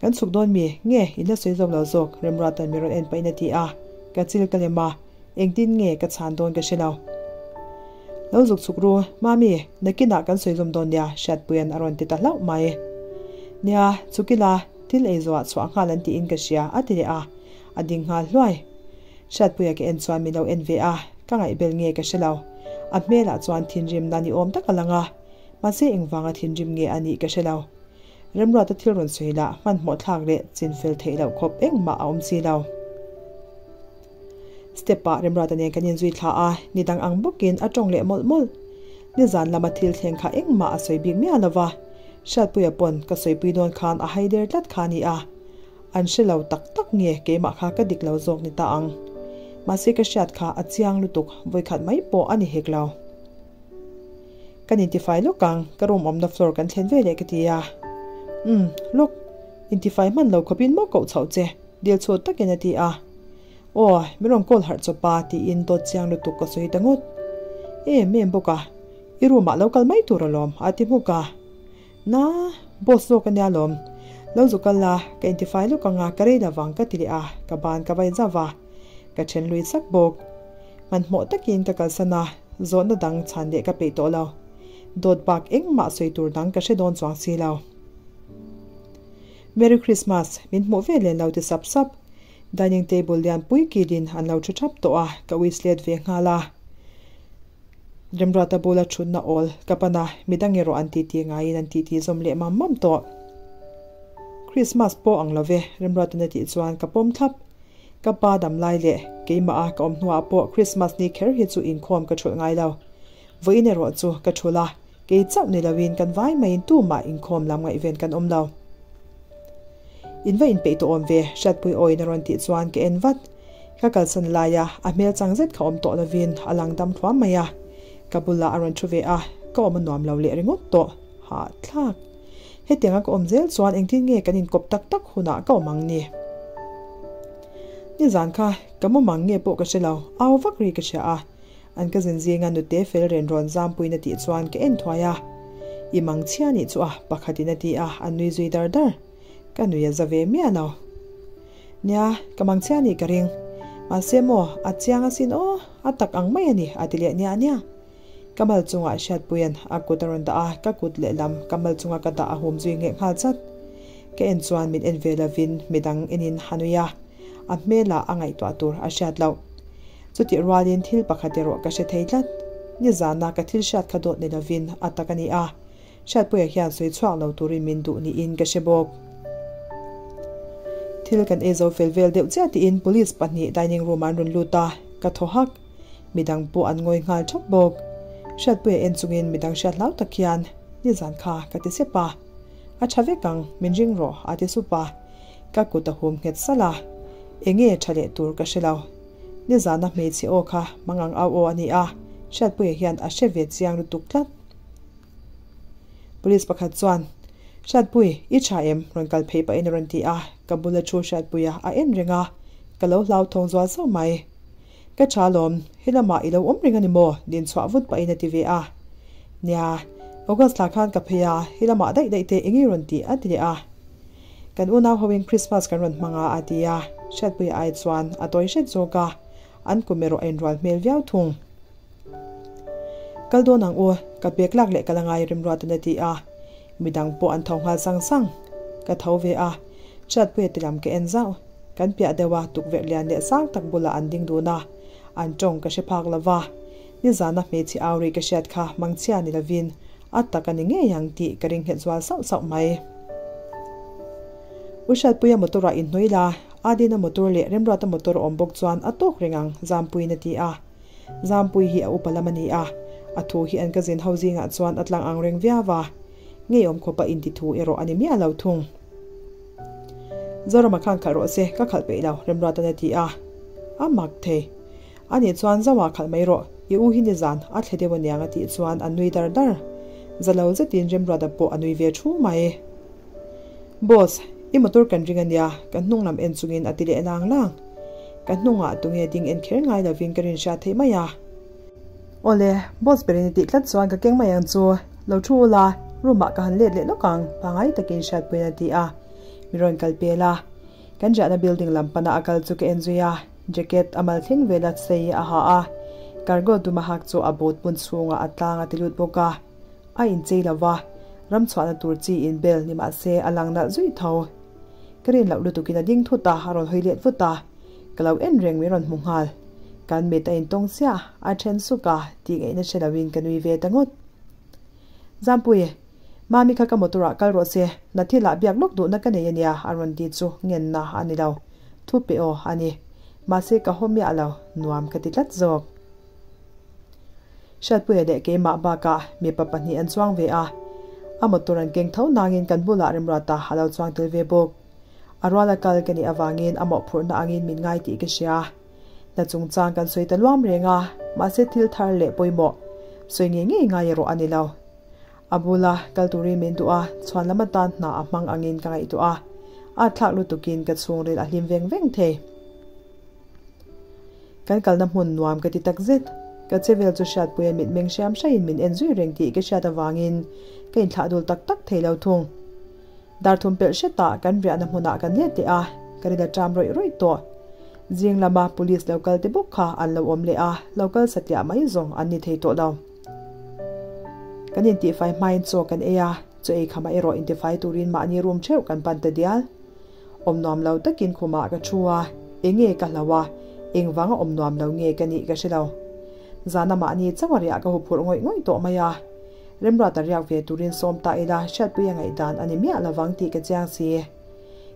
Kan chhuk dawn mi? Nge, in la sawi zawk lo zawk? Remruatan mi rawn en pahin a ti a, ka chil ka lem a, engtin nge ka chhan dawn ka hre lo. Lo zuk chhuk ru, Mami, nakinah kan sawi zawm dawn nia, Hriatpuia'n a rawn ti ta hlauh mai. Nia, chukila, thil ei zawhah chhuah nghal an tiin ka hria, a ti leh a, a ding nghal hluai. Hriatpuia ka en chuan min lo en ve a, ka ngaihbel nge ka hre lo. A hmelah chuan thinrimna ni awm tak a lang a, mahse engvanga thinrim nge a nih ka hre lo. Remruata thil rawn sawi lah hmanhmawh thlak leh chinfel theih loh khawp engmah a awm si lo. Step ah Remruata nen kan inzui thla a, ni dang ang bawkin a tawng leh mawlh mawlh. Nizan lama thil thleng kha engmah a sawi bik miah lo va, Hriatpuia pawn ka sawipui dawn khan a hai der tlat kha a ni a. An hre lo tak tak nge keimah kha ka dik lo zawk ni ta ang. Mahse ka hriat kha a chiang lutuk vawikhat mai pawh a ni hek lo. Kan intifai lawk ang, ka room awmna floor kan thlen ve leh ka ti a. Umm, lawk, intifai hman lo khawpin maw koh chhoh che? Dil chhut takin a ti a. Aw, min rawn call harh chawp a tiin dawt chiang lutuk ka sawi ta ngawt. Em em bawk a, i room ah lo kal mai tur alawm a ti hmuk a. Na, boss zawk a nia lawm. Lo zu kal la, ka intifai lawk ang a, ka rei lovang ka ti leh a, ka ban ka vai zauh a. Ka then lui sak bawk. Hmanhmawh takin ka kalsan a, zawhna dang chhan leh ka peih tawh lo. Dawt bak engmah sawi tur dang ka hre dawn chuang si lo. Merry Christmas, min hmuh ve len lo ti sap sap. Dining table lian pui kilin an lo thu thap tawh a, ka wish let ve nghal a. Remruata bula thutna awl ka pan a, midang erawh an titi ngaiin an titi zawm leh mam mam tawh. Christmas pawh ang lo ve, Remruatan a tih chuan ka pawm thlap. Ka pa dam lai leh keimah a ka awm hnuah pawh Christmas ni kher hi chu inkhawm ka thulh ngai lo. Vawiin erawh chu ka thulh a, Kei chauh ni loin kan vai maiin tumah inkhawm lam ngaihven kan awm lo. In va inpeih tawh awm ve, Hriatpui awiin a rawn tih chuan ka en vat. Ka kalsan laia a hmel chang zet kha awm tawh lovin a lang dam thluam mai a. Ka bulah a rawn thu ve a, ka awm a nuam lo leh ringawt tawh. Hahthlak. Hetianga ka awm zel chuan engtin nge kan inkawp tak tak hunah ka awm ang ni? Nizan kha ka mumang nge pawh ka hre lo, au vak ri ka hria a. An ka zin zinga nute fel ren rawn zampuiin a tih chuan ka en thuai a. I mang chhia nih chu a, pakhatin a ti a, a nui zui dar dar. Ka nui a za ve miah lo. Nia, ka mang chhia nih ka ring. Mahse maw, a chiang asin aw, a tak ang mai a ni, a ti leh niah niah. Ka mal chungah Hriatpuia'n a kut a rawn dah a, ka kut lehlam ka mal chunga ka dah a hum zui ngheh nghal chat. Ka en chuan min en ve lovin midang enin a nui a, a hmelah a ngaihtuah tur a hriat loh. Chutih rualin thil pakhat erawh ka hre thei tlat. Nizana ka thil hriat kha dawt ni lovin a tak a ni a, Hriatpuia hian sawi chhuak lo turin min duh niin ka hre bawk. Thil kan ei zo fel vel deuh chiah tiin police pahnih dining room ah an rawn lut a, ka thaw hak. Midang pawh an ngawi nghal thap bawk. Hriatpuia en chungin midang hriat hlau tak hian, Nizan kha ka ti sep a. A tha vek ang, min ring rawh a ti sup a. Ka kut a hum nghet salh a. Enge tha leh tur ka hre lo. Nizana hmeichhe aw kha mangang au aw a ni a, Hriatpuia hian a hre ve chiang lutuk tlat. Police pakhat chuan, Hriatpui, i tha em? rawn kal phei pahin a rawn ti a, ka bula thu Hriatpuia a en reng a, ka lo hlauthawng zual zauh mai. Ka tha lawm, helamah i lo awm reng a ni maw? din chhuah vut pahin a ti ve a. Nia, August thla khan ka phei a, helamah daih daih te eng i rawn ti? a ti leh a. Kan unau hoin Christmas kan rawn hmang a, a ti a, Hriatpuia ai chuan a tawi hret zawk a, an kum erawh a inrual hmel viau thung. Kal dawn ang u, ka bag lak leh ka la ngai Remruatan a ti a, midang pawh an tho nghal sang sang. Ka tho ve a, Hriatpuia ti lam ka en zauh. Kan piah deuh a tukverh lian leh sang tak bulah an ding dun a, an tawng ka hre phak lo va. Nizana hmeichhe au ri ka hriat kha mangchhia ni lovin a tak a ni ngei ang tih ka ring nghet zual sauh sauh mai. U Hriatpuia motor ah inhnawih la, Adina motor leh Remruata motor a awm bawk chuan a tawk reng ang, Zampuiin a ti a. Zampui hi a upa lam a ni a, a thu hi an ka zin ho zingah chuan a tlang ang reng viau a, ngeiawm khawpa inti thu erawh a ni miah lo thung. Zorama khan khalh rawh se, ka khalh peih lo, Remruatan a ti a. A mak thei. A nih chuan Zoa khalh mai rawh, i u hi nizan a thle deuh aniang a tih chuan a nui dar dar. Za lo zetin Remruata pawh a nui ve thu mai. Boss, i motor kan ring ania, ka hnung lam en chungin a ti leh lang lang. Ka hnungah tunge ding en kher ngai lovin ka rinhriat theih mai a. Awle, boss berin i tih tlat chuan ka keng mai ang chu. Lo thu ula, room ah ka han let leh lawk ang, pangai takin hriatpuiin a ti a. Mi rawn kal pel a. Kan riahna building lam pana a kal chu ka en zui a, jacket a mal thleng vela sei a ha a, cargo dum a hak chu a boot bun chhungah a tlang a ti lut bawk a. A inchei lo va, ram chhuahna tur chi inbel ni mah se a lang nalh zui tho. Ka rin loh lutukin a ding thut a, a rawn hawi let vut a. Ka lo en reng min rawn hmu nghal. Kan mit a intawng chiah, a then suk a, tih ngaihna hre loin ka nui ve ta ngawt. Zampui, Mami kha ka motor ah kal rawh se, na thil ah biak lawk duhna ka nei ania a rawn ti chu ngenna a ni lo. Thu pe aw a ni. Mahse ka haw miah lo, nuam ka ti tlat zawk. Hriatpuia leh keimah bakah mipa pahnih an chuang ve a, a motor an keng tho nangin kan bulah Remruata a lo chuang tel ve bawk. A ruala kal ka nih avangin a mawhphurhna angin min ngai tih ka hria. Hna chungchang kan sawi ta luam reng a, mahse thil thar leh pawimawh sawi ngei ngei ngai erawh a ni lo. A bula kal turin min duh a, chhuan lam atan hna a hmang angin ka ngaihtuah a, a thlak lutukin ka chhungril a hlim veng veng thei. Kan kalna hmun nuam ka ti tak zet. Ka che vel chu hriatpuia mitmeng hriam hraiin min en zui reng tih ka hriat avangin ka inthlah dul tak tak thei lo thung. Dar thum pelh hretah kan riahna hmunah kan let leh a, ka rin a ṭam rawih rawih tawh. Zing lama police lo kal te bawk kha an lo awm leh a, lo kal satliah mai zawng an ni thei tawh lo. Kan intihfai hmain chaw kan ei a, chaw ei khamah erawh intifai turin mahni room theuh kan pan ta dial. Awm nuam lo takin khumah ka thu a, enge ka hlau a, engvanga awm nuam lo nge ka nih ka hre lo. Zana mahni chauh a riah ka huphurh ngawih ngawih tawh mai a, Remruata riak ve turin sawm ta ila hriatpui a ngaihdan a ni miah lovang tih ka chiang si.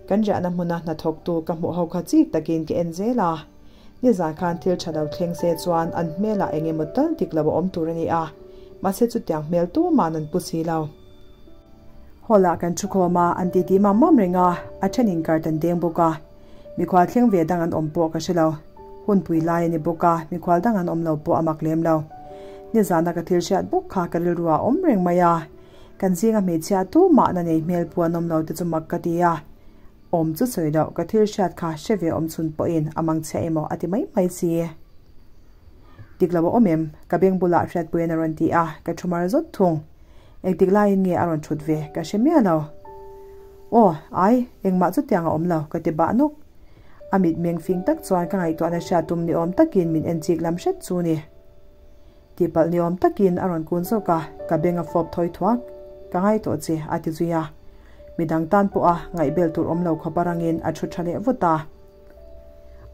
Kan riahna hmuna hnathawktu ka hmuh ho kha chik takin ka en zel a, nizan khan thil tha lo thleng se chuan an hmelah eng emaw tal dik lo a awm tur a ni a, mahse chutiang hmel tuma'n an pu si lo. Hall ah kan thu khawm a, an titi mam mam reng a, a then in kar tan deng bawk a. Mikhual thleng ve dang an awm pawh ka hre lo. Hunpui lai a ni bawk a, mikhual dang an awm lo pawh a mak lem lo. Nizana ka thil hriat bawk kha ka rilru ah awm reng mai a. Kan zinga hmeichhia tumah na nei hmel pu an awm lo te chu mak ka ti a. Awm chu sawi loh, ka thil hriat kha hre ve awm chhun pawhin a mang chhia emaw a ti mai mai si. Dik lo a awm em? Ka beng bulah hriatpuiin a rawn ti a, ka thu mar zawt thung. Engtik laiin nge a rawn thut ve ka hre miah lo. Aw, ai, engmah chutiang a awm lo, ka ti bah nawk. A mitmeng fing tak chuan ka ngaihtuahna hriat tum ni awm takin min en chik lam hret chu ni. Tihpalh ni awm takin a rawn kun zawk a, ka beng a fawp thawi thuak. Ka ngai tawh che, a ti zui a. Midang tan pawha ngaihbel tur awm lo khawp a rangin a thu tha leh vut a.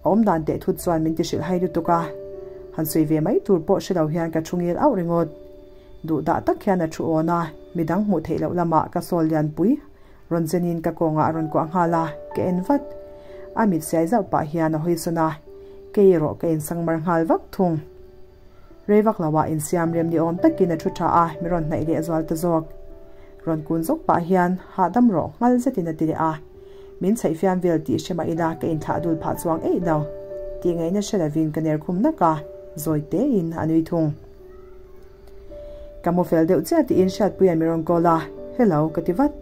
A awm dan teh thut chuan min ti hrilh hai lutuk a, han sawi ve mai tur pawh hre lo hian ka thu ngil auh ringawt. Duh dah tak hian a thu awn a, midang hmuh theih loh lamah ka sawl lianpui rawn zenin ka kawngah a rawn kuah nghal a, ka en vat. A mit siai zauh pah hian a hawi sawn a, kei erawh ka insangmar nghal vak thung. Rei vak lo ah insiam rem ni awm takin a thu tha a, mi rawn hnaih leh zual ta zawk. Rawn kun zawk pah hian hahdam rawh nghal zetin a ti leh a, min chhaih fiam vel tih hre mah ila ka inthlah dul phah chuang eih lo. Tih ngaihna hre lovin ka ner khum nak a, zawi tein a nui thung. Ka mu fel deuh chiah tiin Hriatpuia'n mi rawn call a, Hello ka ti vat.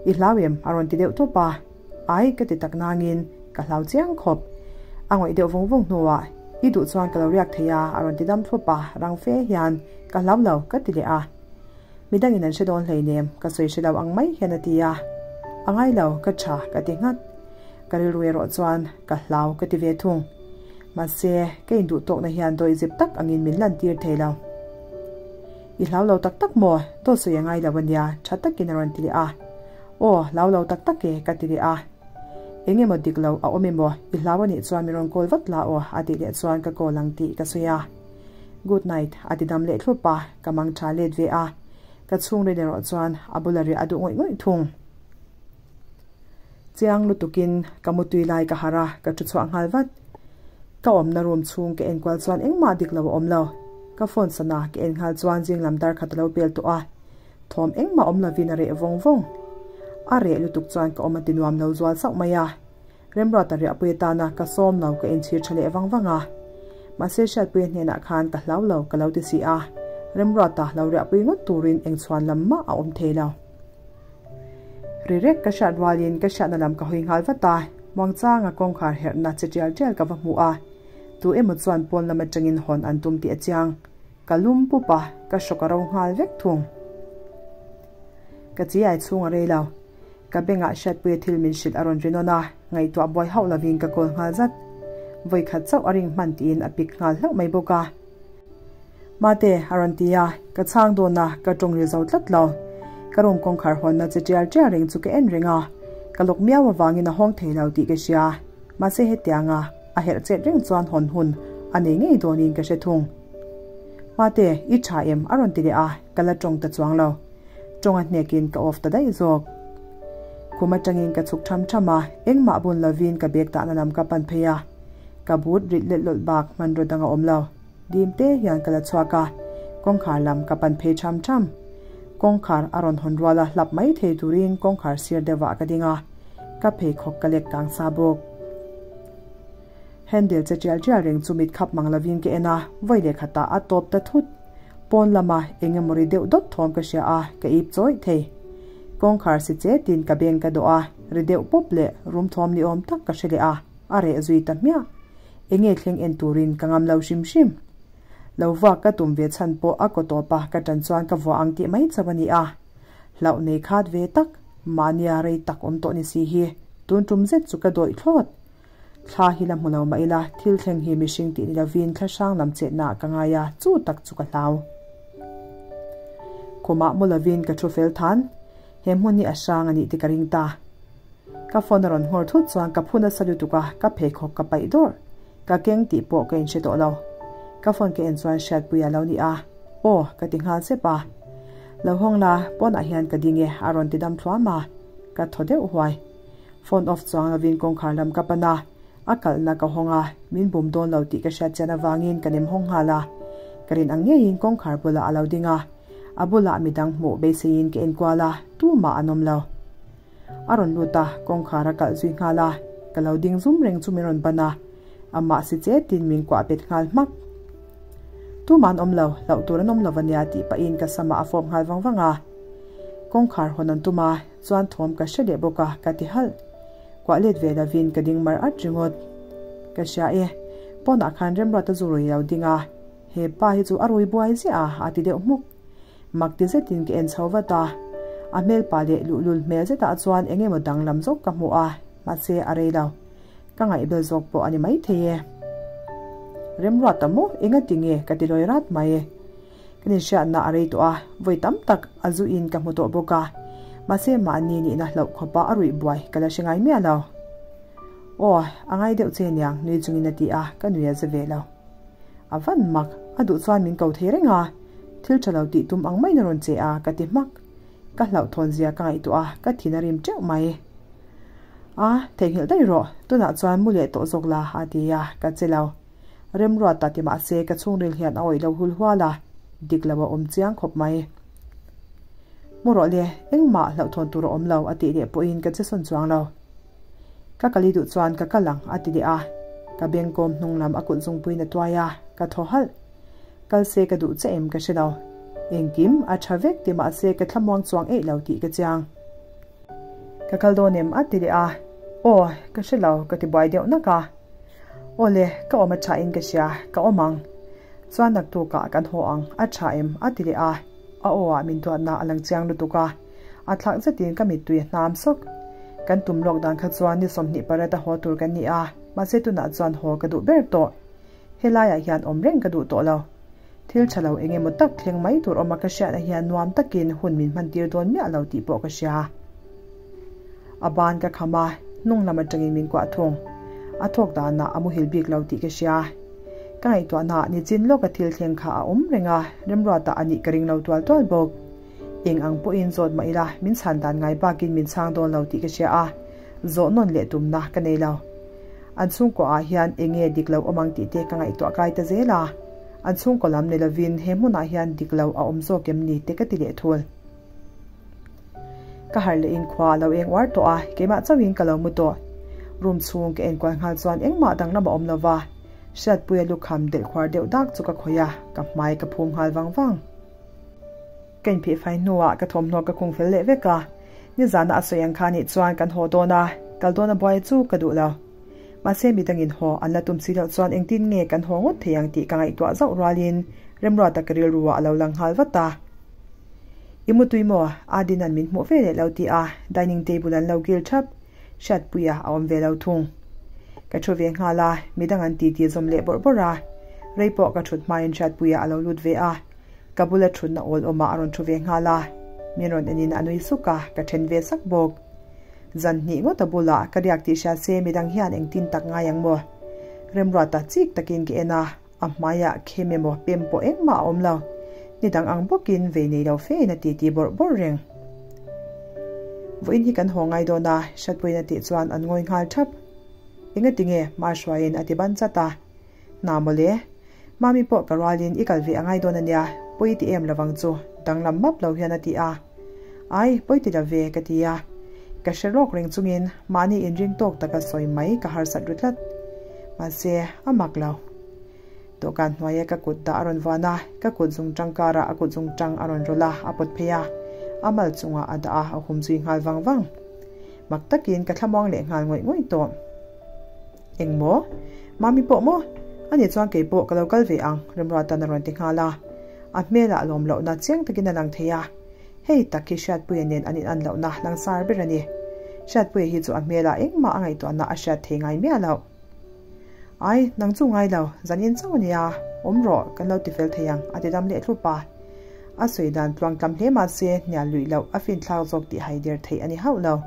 I hlau em? a rawn ti deuh tawp a. Ai ka ti tak nangin ka hlau chiang khawp. A ngawih deuh vung vung hnuah, I duh chuan ka lo riak thei a a rawn ti dam thlup a, rang fe hian, Ka hlau lo ka ti leh a. Midangin an hre dawn hleinem, ka sawi hre lo ang mai hian a ti a. A ngai lo, ka tha ka ti nghat. Ka rilru erawh chuan ka hlau ka ti ve thung. Mahse, ka induh tawkna hian dawihzip tak angin min lantir thei lo. I hlau lo tak tak maw? Dawt sawi a ngai lo a nia, tha takin a rawn ti leh a. Aw, hlau lo tak tak e, ka ti leh a. Eng emaw dik lo a awm emaw, i hlau a nih chuan min rawn call vat la aw, a tih leh chuan ka call ang tih ka sawi a. Good night, a ti dam leh thlup a, ka mang tha let ve a. Ka chhungril erawh chuan a bula riah a duh ngawih ngawih thung. Chiang lutukin ka mutui lai ka harh a, ka thu chhuah nghal vat. Ka awmna room chhung ka enkual chuan engmah dik lo a awm lo. Ka phone sana ka en nghal chuan zing lam dar khat a lo pel tawh a, thawm engmah awm lovin a reh vawng vawng. A reh lutuk chuan ka awm a ti nuam lo zual sauh mai a. Remruata riahpui atana ka sawm lo ka inchhir tha leh vang vang a. Mahse Hriatpuia hnenah khan ka hlau lo ka lo ti si a, Remruata lo riahpui ngawt turin engchhuan lam mah a awm thei lo. Ri rek ka hriat rualin ka hriatna lam ka hawi nghal vat a, muangchanga kawngkhar herhna che tial tial ka va hmu a, tu emaw chuan pawn lam atangin hawn an tum tih a chiang. Ka lum pup a, ka hrawk a ro nghal vek thung. Ka chi ai chhung a rei lo. Ka bengah hriatpuia thil min hrilh a rawn ri nawn a, ngaihtuah buai hauh lovin ka call nghal zat. Vawi khat chauh a ring hman tiin a pick nghal hlauh mai bawk a. Mate, a rawn ti a, ka chhang dawn a, ka tawng ri zo tlat lo. Ka room kawngkhar hawnna che tial tial reng chu ka en reng a, ka lawk miau avangin a hawng thei lo tih ka hria. Mahse hetianga a herh chet reng chuan hawn hun a nei ngei dawnin ka hre thung. Mate, i tha em? a rawn ti leh a, ka la tawng ta chuang lo. Tawng a hnekin ka off ta daih zawk. Khum atangin ka chhuk tham tham a, engmah bun lovin ka bag dahna lam ka pan phei a. Ka but rit let lawlh bak hmanraw dang a awm lo. Dim te hian ka la chhuak a, kawngkhar lam ka pan phei tham tham. Kawngkhar a rawn hawn rual a, hlap mai thei turin kawngkhar sir deuhah ka ding a, ka pheikhawk ka lek kang sa bawk. Handle che tial tial reng chu mit khap mang lovin ka en a, vawi leh khatah a tawp ta thut. Pawn lama eng emaw ri deuh dawt thawm ka hria a, ka ip chawih thei. Kawngkhar si chetin ka beng ka dawh a, ri deuh pawp leh rum thawm ni awm tak ka hre leh a, a reh zui ta hmiah. Enge thleng en turin ka ngam lo hrim hrim. Lo vuak ka tum ve chhan pawh a kaw tawp a, ka tan chuan ka vuah ang tih mai chauh a ni a. Hlauh nei khat ve tak, mahnia rei tak awm tawh ni si hi, tun tum zet chu ka dawih thlawt. Thla hi la hmu lo mah ila, thil thleng hi mihring tih ni lovin thla hrang lam chetna ah ka ngai a, chu tak chu ka hlau. Khumah mu lovin ka thu fel than, he hmun hi a hrang a nih ti ka ring ta. Ka phone a rawn nghawr thut chuan ka phu nasa lutuk a, ka pheikhawk ka paih dawrh. Ka keng tih pawh ka inhre tawh lo. Ka phone ka en chuan Hriatpuia lo ni a, Aw, ka ti nghal sep a. Lo hawng la, pawnah hian ka ding e, a rawn ti dam thluam a. Ka thaw deuh huai. Phone off chuang lovin kawngkhar lam ka pan a, a kalhna ka hawng a, min bum dawn lo tih ka hriat chian avangin ka nem hawng nghal a. Ka rin ang ngeiin kawngkhar bulah a lo ding a, a bulah midang hmuh beiseiin ka enkual a, tumah an awm lo. A rawn lut a, kawngkhar a kalh zui nghal a, ka lo ding zum reng chu min rawn ban a, amah si chetin min kuah bet nghal hmak. Tumah an awm lo, hlauh tur an awm lo ania tih pahin ka samah a fawp nghal vang vang a. Kawngkhar hawn an tum a, chuan thawm ka hre leh bawk a, ka ti halh. Kuah let ve lovin ka ding mar at ringawt. Ka hria e, pawnah khan Remruata zu rui lo ding a, he pa hi chu a rui buai ziah a, a ti deuh hmuk. Mak ti zetin ka en chho vat a, a hmelpa leh luhlul hmel zetah chuan eng emaw danglam zawk ka hmu a, mahse a rei lo. Ka ngaihbel zawk pawh a ni maithei e. Remruata maw engati nge ka ti lawi rat mai. Kan inhriatna a rei tawh a, vawi tam tak a zuin ka hmu tawh bawk a, mahse mahni nihna hlauh khawpa a ruih buai ka la hre ngai miah lo. Aw, a ngai deuh che niang nui chungin a ti a, ka nui a za ve lo. A van mak, a duh chuan min ko thei reng a, thil tha lo tih tum ang maiin a rawn che a, ka ti hmak. Ka hlauhthawn zia ka ngaihtuah a, ka thin a rim teuh mai. A, theihnghilh daih rawh, tunah chuan mu leh tawh zawk la, a ti a, ka che lo. Remruata ti mahse ka chhungril hian a awih lo hul hual a, dik lo a awm chiang khawp mai. Mu rawh le, engmah hlauhthawn tur a awm lo, a tih leh pawhin ka che sawn chuang lo. Ka kal i duh chuan ka kal ang, a ti leh a. Ka bengkawm hnung lam a kut zungpuiin a tuai a, ka thaw halh. Kal se ka duh che em ka hre lo. Engkim a tha vek ti mahse ka thlamuang chuang eih lo tih ka chiang. Ka kal dawn em a ti leh a. Aw, ka hre lo, ka ti buai deuh nak a. Aw le, ka awm a tha in ka hria, ka awm ang. Chuan naktukah kan haw ang, a tha em a ti leh a. A aw ah min duatna a lang chiang lutuk a, a thlak zetin ka mittui a hnam sawk. Kan tum lawk dan kha chuan ni 20 paret a haw tur kan ni a, mahse tunah chuan haw ka duh ber tawh. Helaiah hian awm reng ka duh tawh lo. Thil tha lo eng emaw tak thleng mai tur awma ka hriatna hian nuam takin hun min hman tir dawn miah lo tih pawh ka hria. A ban ka kham a, hnung lam atangin min kuah thung. A thawk danah a muhil bik lo tih ka hria. Ka ngaihtuahnaah nichin lawka thil thleng kha a awm reng a, remruatah a nih ka ring lo tual tual bawk. Eng ang pawhin zawt mah ila min chhan dan ngai bakin min chhang dawn lo tih ka hria a, zawh nawn leh tumna ka nei lo. An chhungkaw ah hian eng nge dik lo awm ang tih te ka ngaihtuah kai ta zel a, an chhungkaw lam ni lovin he hmunah hian dik lo a awm zawk em ni te ka ti leh thul. Ka harh leh in khua a lo eng uar tawh a, keimah chauhin ka lo mu tawh. Room chhung ka enkual nghal chuan engmah danglam a awm lo va, Hriatpuia lukham delh khuar deuh dak chu ka khawih a, ka hmai ka phum nghal vang vang. Ka inphih fai hnuah ka thawmhnaw ka khung fel leh vek a, nizana a sawi ang kha nih chuan kan haw dawn a, kal dawn a buai chu ka duh lo. Mahse midangin haw an la tum si loh chuan engtin nge kan haw ngawt thei ang tih ka ngaihtuah zauh rualin Remruata ka rilruah a lo lang nghal vat a. I mutui maw? Adina'n min hmuh ve leh lo ti a, dining table an lo kil thap. Hriatpuia a awm ve lo thung. Ka thu ve nghal a, midang an titi zawm leh bawrh bawrh a. Rei pawh ka thut hmain Hriatpuia a lo lut ve a, ka bula thutna awl awmah a rawn thu ve nghal a. Min rawn enin a nui suk a, ka then ve sak bawk. Zan hnih ngawt a bulah ka riak tih hria se midang hian engtin tak ngai ang maw? Remruata chik takin ka en a. A hmaiah khem emaw pem pawh engmah a awm lo. Ni dang ang bawkin vei nei lo fein a titi bawrh bawrh reng. Vawiin hi kan haw ngai dawn a, Hratpuiin a tih chuan an ngawi nghal thap. Engati nge? Mahruaiin a ti ban chat a. Hna mawle. Mami pawh ka rualin i kal ve a ngai dawn a nia, pawi ti em lovang chu, danglam map lo hian a ti a. Ai, pawi ti lo ve, ka ti a. Ka hre rawk reng chungin mahni inring tawk taka sawi mai ka harsat ru tlat. Mahse, a mak lo. Dawhkan hnuaia ka kut dah a rawn vuan a, ka kut zungtang karah a kut zungtang a rawn rawlh a, a pawt phei a. A mal chungah a dah a, a hum zui nghal vang vang. Mak takin ka thlamuang leh nghal ngawih ngawih tawh. Eng maw? Mami pawh maw? Ani chuan kei pawh ka lo kal ve ang, Remruata'n a rawn ti nghal a. A hmelah lawm lohna chiang takin a lang thei a. Hei tak hi Hriatpuia nen an inan lohna langsar ber a ni. Hriatpuia hi chu a hmelah engmah a ngaihtuahna a hriat thei ngai miah loh. Ai, nang chu ngai lo, zanin chauh a nia, awm rawh, kan lo ti fel thei ang, a ti dam leh thlup a. A sawi dan tluang tlam hle mah se, hnial luih loh a finthlak zawk tih hai der theih a ni hauh lo.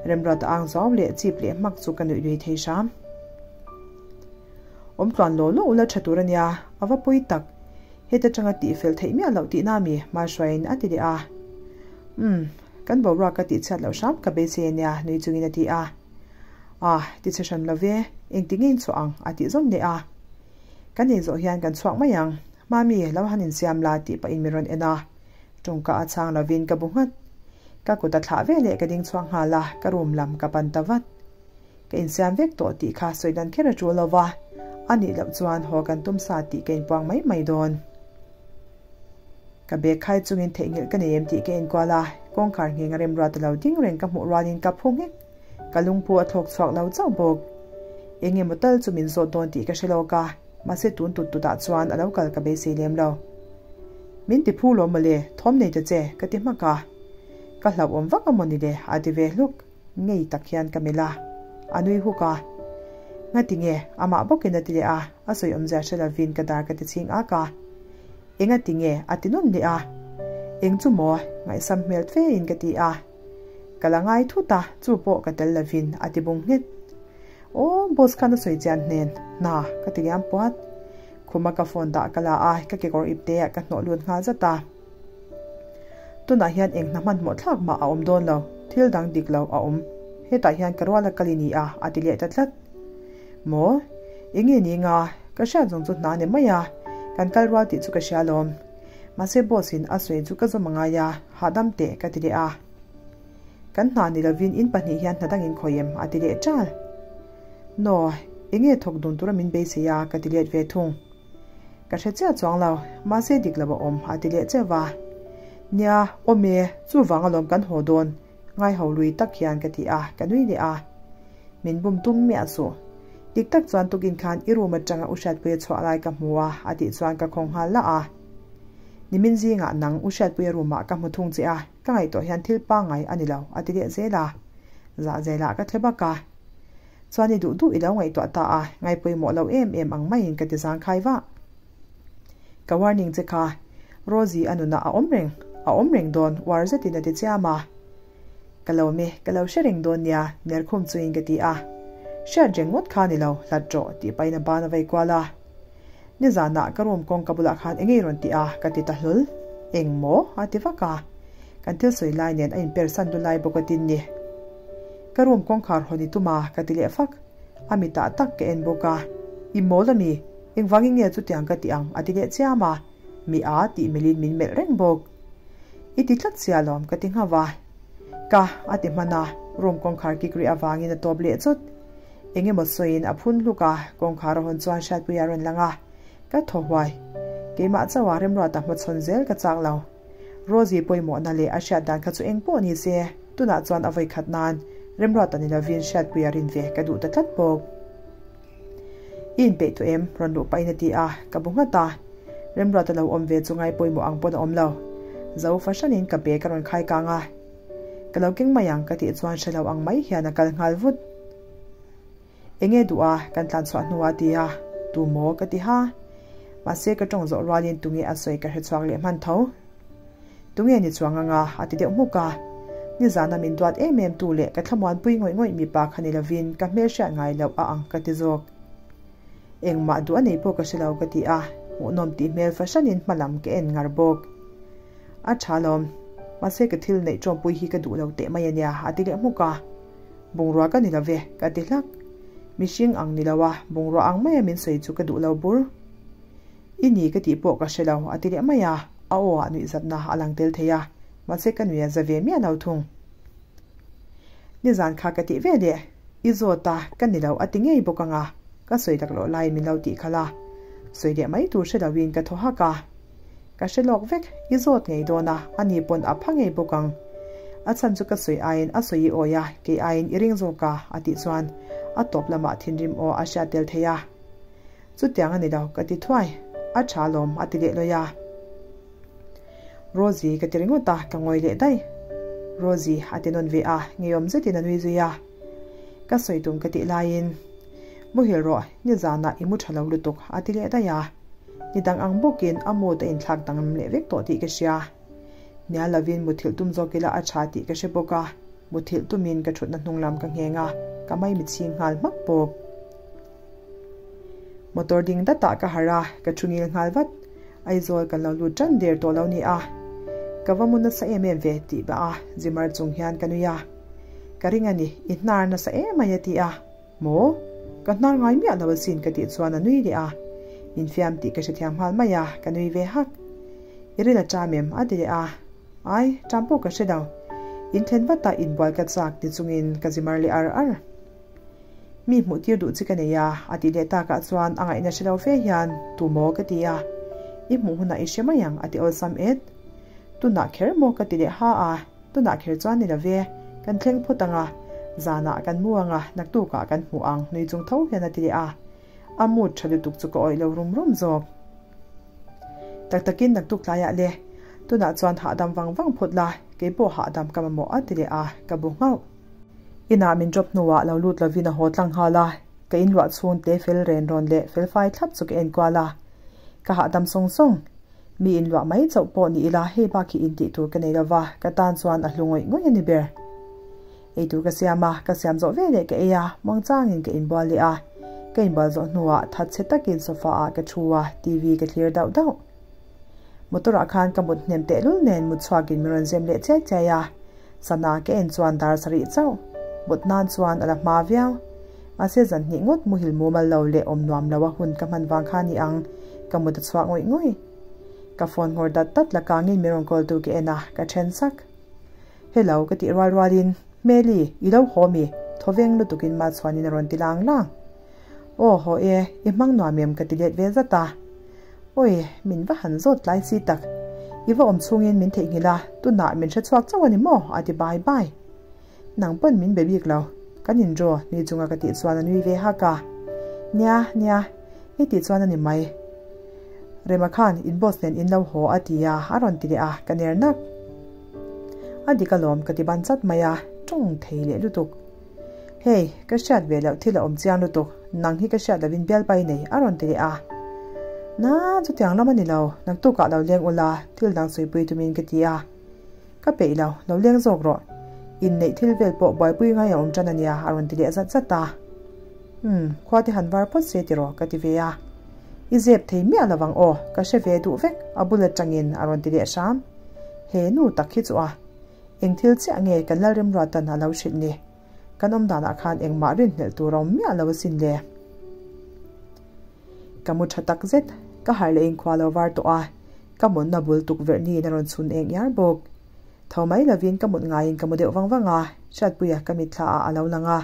Remruata ang zau leh chip leh hmak chu ka nuih lui thei hram. Awm tluan law law ula tha tur a nia, a va pawi tak. Heta tanga tih fel theih miah loh tihna mi Mahruaiin a ti leh a. Umm, kan boruak ka tihchhiat loh hram ka beisei a nia nui chungin a ti a. Ah, ti chhe hran lo ve, engti nge in chhuah ang a tih zawm leh a. Kan ei zawh hian kan chhuak mai ang, Mami, lo han insiam la tih pahin min rawn en a. Tawngka a chhang lovin ka bu nghat. Ka kut a thlah ve leh ka ding chhuak nghal a, ka room lam ka pan ta vat. Ka insiam vek tawh tih kha sawi dan kher a tul lo va, a nih loh chuan haw kan tum sa tih ka inpuang mai mai dawn. Ka bag khai chungin theihnghilh ka nei em tih ka enkual a, kawngkhar ngheng a remruat a lo ding reng ka hmuh rualin ka phu nghek. Ka lungphu a thlawk chhuak lo chauh bawk. Eng emaw tal chu min zawt dawn tih ka hre lawk a, mahse tun tut tut ah chuan a lo kal ka beisei lem lo. Min ti phu lo mawle, thawm nei ta che, ka ti hmak a. Ka hlauhawm vak a mawni le, a ti ve hluk. Ngei tak hian ka melh a, a nui huk a. Ngati nge? Amah bawkin a ti leh a, a sawi awmzia hre lovin ka dar ka ti chhing ak a. Engati nge? A ti nawn leh a. Eng chu maw? Ngaihsam hmel fe in ka ti a. Ka la ngai thut a, chu pawh ka tel lovin a ti bung nghet. Aw, boss khan a sawi chian hnen, hna ka ti liam puat. Khuma ka phone dah ka la a, ka kekawr ip te ah ka hnawh lut nghal zat a. Tunah hian eng hna hmanhmawh thlak mah a awm dawn lo, thil dang dik lo a awm. hetah hian ka ruala kal i ni a, a ti leh ta tlat. Maw? Enge ni nga? Ka hriat zawng chu hna ni mai a, kan kal rual tih chu ka hria alawm. Mahse boss in a sawi chu ka zawm a ngai a, hahdam teh ka ti leh a. Kan hna ni lovin in pahnih hian hna dangin khawi em? a ti leh ṭal. Naw, enge thawk dun tura min beisei a? ka ti let ve thung. Ka hre chiah chuang lo, mahse dik lo a awm, a ti leh cheuh va. Nia, awm e, chuvang alawm kan haw dawn, ngaiho lui tak hian ka ti a, ka nui leh a. Min bum tum miah suh. Dik tak chuan tukin khan i room atanga u Hriatpuia chhuah lai ka hmu a, a tih chuan ka khawng nghal lah a. Nimin zingah nang u Hriatpuia room ah ka hmu thung che a, ka ngaihtuah hian thil pangngai a ni lo, a ti leh zel a. Zah zelah ka thle bak a. Chuan i duh duh i lo ngaihtuah ta a, ngaipawimawh lo em em ang maiin ka ti zangkhai vah. Ka warning che kha, Rosie a nunah a awm reng, a awm reng dawn, uar zetin a ti chiam a. Ka lo me, ka lo hre reng dawn nia, Nerkhum chuin ka ti a. Hriat reng ngawt kha ni lo, hlat rawh, tih pahin a ban a vei kual a. Nizanah ka room kawngka bulah khan eng ei rawn ti a, ka ti ta hlawl. Eng maw? a ti vak a. Kan thil sawi lai nen a inpersan lu lai bawk a tin ni. Ka room kawngkhar hawn i tum a, ka ti leh fak. A mitah tak ka en bawk a. I mawl a mi? Engvangin nge chutiang ka ti ang? a ti leh chiam a. Mi a tih melhin min melh reng bawk. I ti tlat sia lawm ka ti nghauh a. Ka a ti hman a, room kawngkhar kik rih avangin a tawp leh chawt. Eng emaw sawiin a phun hluk a, kawngkhar a hawn chuan Hriatpuia a rawn lang a. Ka thaw huai. Keimah chauha Remruata hmachhawn zel ka chak lo. Rosie pawimawhna leh a hriat dan kha chu eng pawh ni se, tunah chuan a vawikhat nan Remruata ni lovin Hriatpuia rin ve ka duh ta tlat bawk. I inpeih tawh em? Rawn luh pahin a ti a, ka bu nghat a. Remruata lo awm ve chu ngai pawimawh ang pawn a awm lo. Zo fahranin ka bag a rawn khai kang a. Ka lo keng mai ang ka tih chuan hre lo ang mai hian a kal nghal vut. Enge duh a, kan tlan chhuah hnuah a ti a, tu maw ka ti ha. Mahse ka tawng zawh rualin tunge a sawi ka hre chhuak leh hman tho. Tunge ni chuang anga a ti deuh hmuk a. Nizana min duat em em tu leh ka thlamuanpui ngawih ngawih mipa kha ni lovin ka hmelhriat ngai loh a ang ka ti zawk. Engmah duh a nei pawh ka hre lo ka ti a, hmuhnawm tih hmel fahranin hmalam ka en ngar bawk. A tha lawm. Mahse ka thil neih tawmpui hi ka duh lo teh mai a nia a ti leh hmuk a. Bungrua ka ni lo ve ka ti hlak. Mihring ang ni lo a, bungrua ang maia min sawi chu ka duh lo bur. I ni ka tih pawh ka hre lo a ti leh mai a, a aw ah nuihzatna a lang tel thei a, mahse ka nuih a za ve miah lo thung. Nizan kha ka tih ve leh, I zawt a, ka ni lo a ti ngei bawk ang a, ka sawi lak loh laiin min lo tih khalh a, sawi leh mai tur hre loin ka thaw hak a. Ka hre lawk vek, i zawt ngei dawn a, ani pawn a pha ngei bawk ang. A chhan chu ka sawi aiin a sawi i awi a, kei aiin i ring zawk a, a tih chuan a tawp lamah thinrim aw a hriat tel thei a. Chutiang a ni lo, ka ti thuai. A tha alawm, a ti leh lawi a. Rosie ka ti ringawt a, ka ngawi leh daih. Rosie a ti nawn ve a, ngeiawm zetin a nui zui a. Ka sawi tum ka tih laiin, Muhil rawh, nizanah i mu tha lo lutuk, a ti leh daih a. Ni dang ang bawkin a mood a inthlak danglam leh vek tawh tih ka hria. Hnial lovin muthilh tum zawk ila a tha tih ka hre bawk a, muthilh tumin ka thutna hnung lam ka ngheng a, ka maimichhing nghal hmak bawk. Motor ding datah ka harh a, ka thu ngil nghal vat. Aizawl kan lo lut tan der tawh lo ni a, ka va mu nasa em em ve tih bah a, zimar chung hian ka nui a. Ka ring a ni, i hnar nasa em mai a ti a. Maw? Ka hnar ngai miah lo asin ka tih chuan a nui leh a. Infiam tih ka hrethiam nghal mai a, ka nui ve hak. I ril a ṭam em? a ti leh a. Ai, ṭam pawh ka hre lo. Inthlen vatah inbual ka chak ti chungin ka zimar leh ar ar. Mi hmuh tir duh chi ka nei a, a tih leh takah chuan a ngaihna hre lo fe hian, Tu maw? ka ti a. I hmuh hunah i hre mai ang, a ti awlsam et. Tunah kher maw? ka ti leh ha a. Tunah kher chuan ni lo ve, kan thleng phawt ang a, zanah kan mu ang a, naktukah kan hmuh ang, nui chung tho hian a ti leh a. A mood tha lutuk chu ka awih lo rum rum zawk. Tak takin naktuk tlaiah le, tunah chuan hahdam vang vang phawt la, keipawh hahdam ka mamawh a ti leh a, ka bu nghauh. Inah min drop hnuah lo lut lovin a haw tlang nghal a, ka inluah chhung te fel ren rawn leh fel fai thlap chu ka enkual a, ka hahdam sawng sawng. Mi inluah mai chauh pawh ni ila hei bak hi intih tur ka nei lova, ka tan chuan a hlu ngawih ngawih a ni ber. Ei tur ka siam a, ka siam zawh ve leh ka ei a, muangchangin ka inbual leh a. Ka inbual zawh hnuah thatchhe takin sofa ah ka thu a, TV ka thlir dauh dauh. Motor ah khan ka mut hnem tehlul nen mut chhuakin min rawn zem leh chiai chiai a. Sana ka en chuan dar sarih chauh. Mut nan chuan a la hma viau. Mahse zan hnih ngawt muhil mumal lo leh awm nuam lo a hun ka hman vang kha ni ang, ka mut a chhuak ngawih ngawih. Ka phone nghawr dat dat la kangin min rawn call tu ka en a, ka then sak. Hello ka tih rual rualin, Hmeli, i lo haw mi? Thawveng lutukin Machhuanin a rawn ti lang lang. Aw haw e, i hmang nuam em ka ti let ve zat a. Awi, min va han zawt tlai si tak. I va awm chhungin min theihnghilh a, tunah min hrechhuak chauh a ni maw? a ti bai bai. Nang pawn min be bik lo, kan in draw ni chunga ka tih chuan a nui ve hak a. Nia, nia, i tih chuan a ni mai. Rema khan in boss nen in lo haw a ti a, a rawn ti leh a, ka ner nak. A dik alawm ka ti ban chat mai a, tawng thei leh lutuk. Hei, ka hriat ve loh thil a awm chiang lutuk, nang hi ka hriat lovin bialpa i nei a rawn ti leh a. Na, chutiang lam a ni lo, naktukah lo leng ula, thil dang sawipuii tumin ka ti a. Ka peih lo, lo leng zawk rawh. Inneih thil vel pawh buaipui ngai a awm tan a nia a rawn ti leh zat zat a. Umm, khua te han var phawt se tiraw ka ti ve a. I zep thei miah lo vang aw, ka hre ve duh vek a bul atangin a rawn ti leh hram. He nu tak hi chu a. Eng thil chiah nge kan Lalremruatan a lo hrilh ni? Kan awm danah khan engmah rinhlelh tur a awm miah lo asin le. Ka mu tha tak zet, ka harh leh inkhua lo var tawh a, ka mutna bul tukverh niin a rawn chhun eng iar bawk. Tho mai lovin ka mut ngaiin ka mu deuh vang vang a, Hriatpuia ka mitthla ah a lo lang a.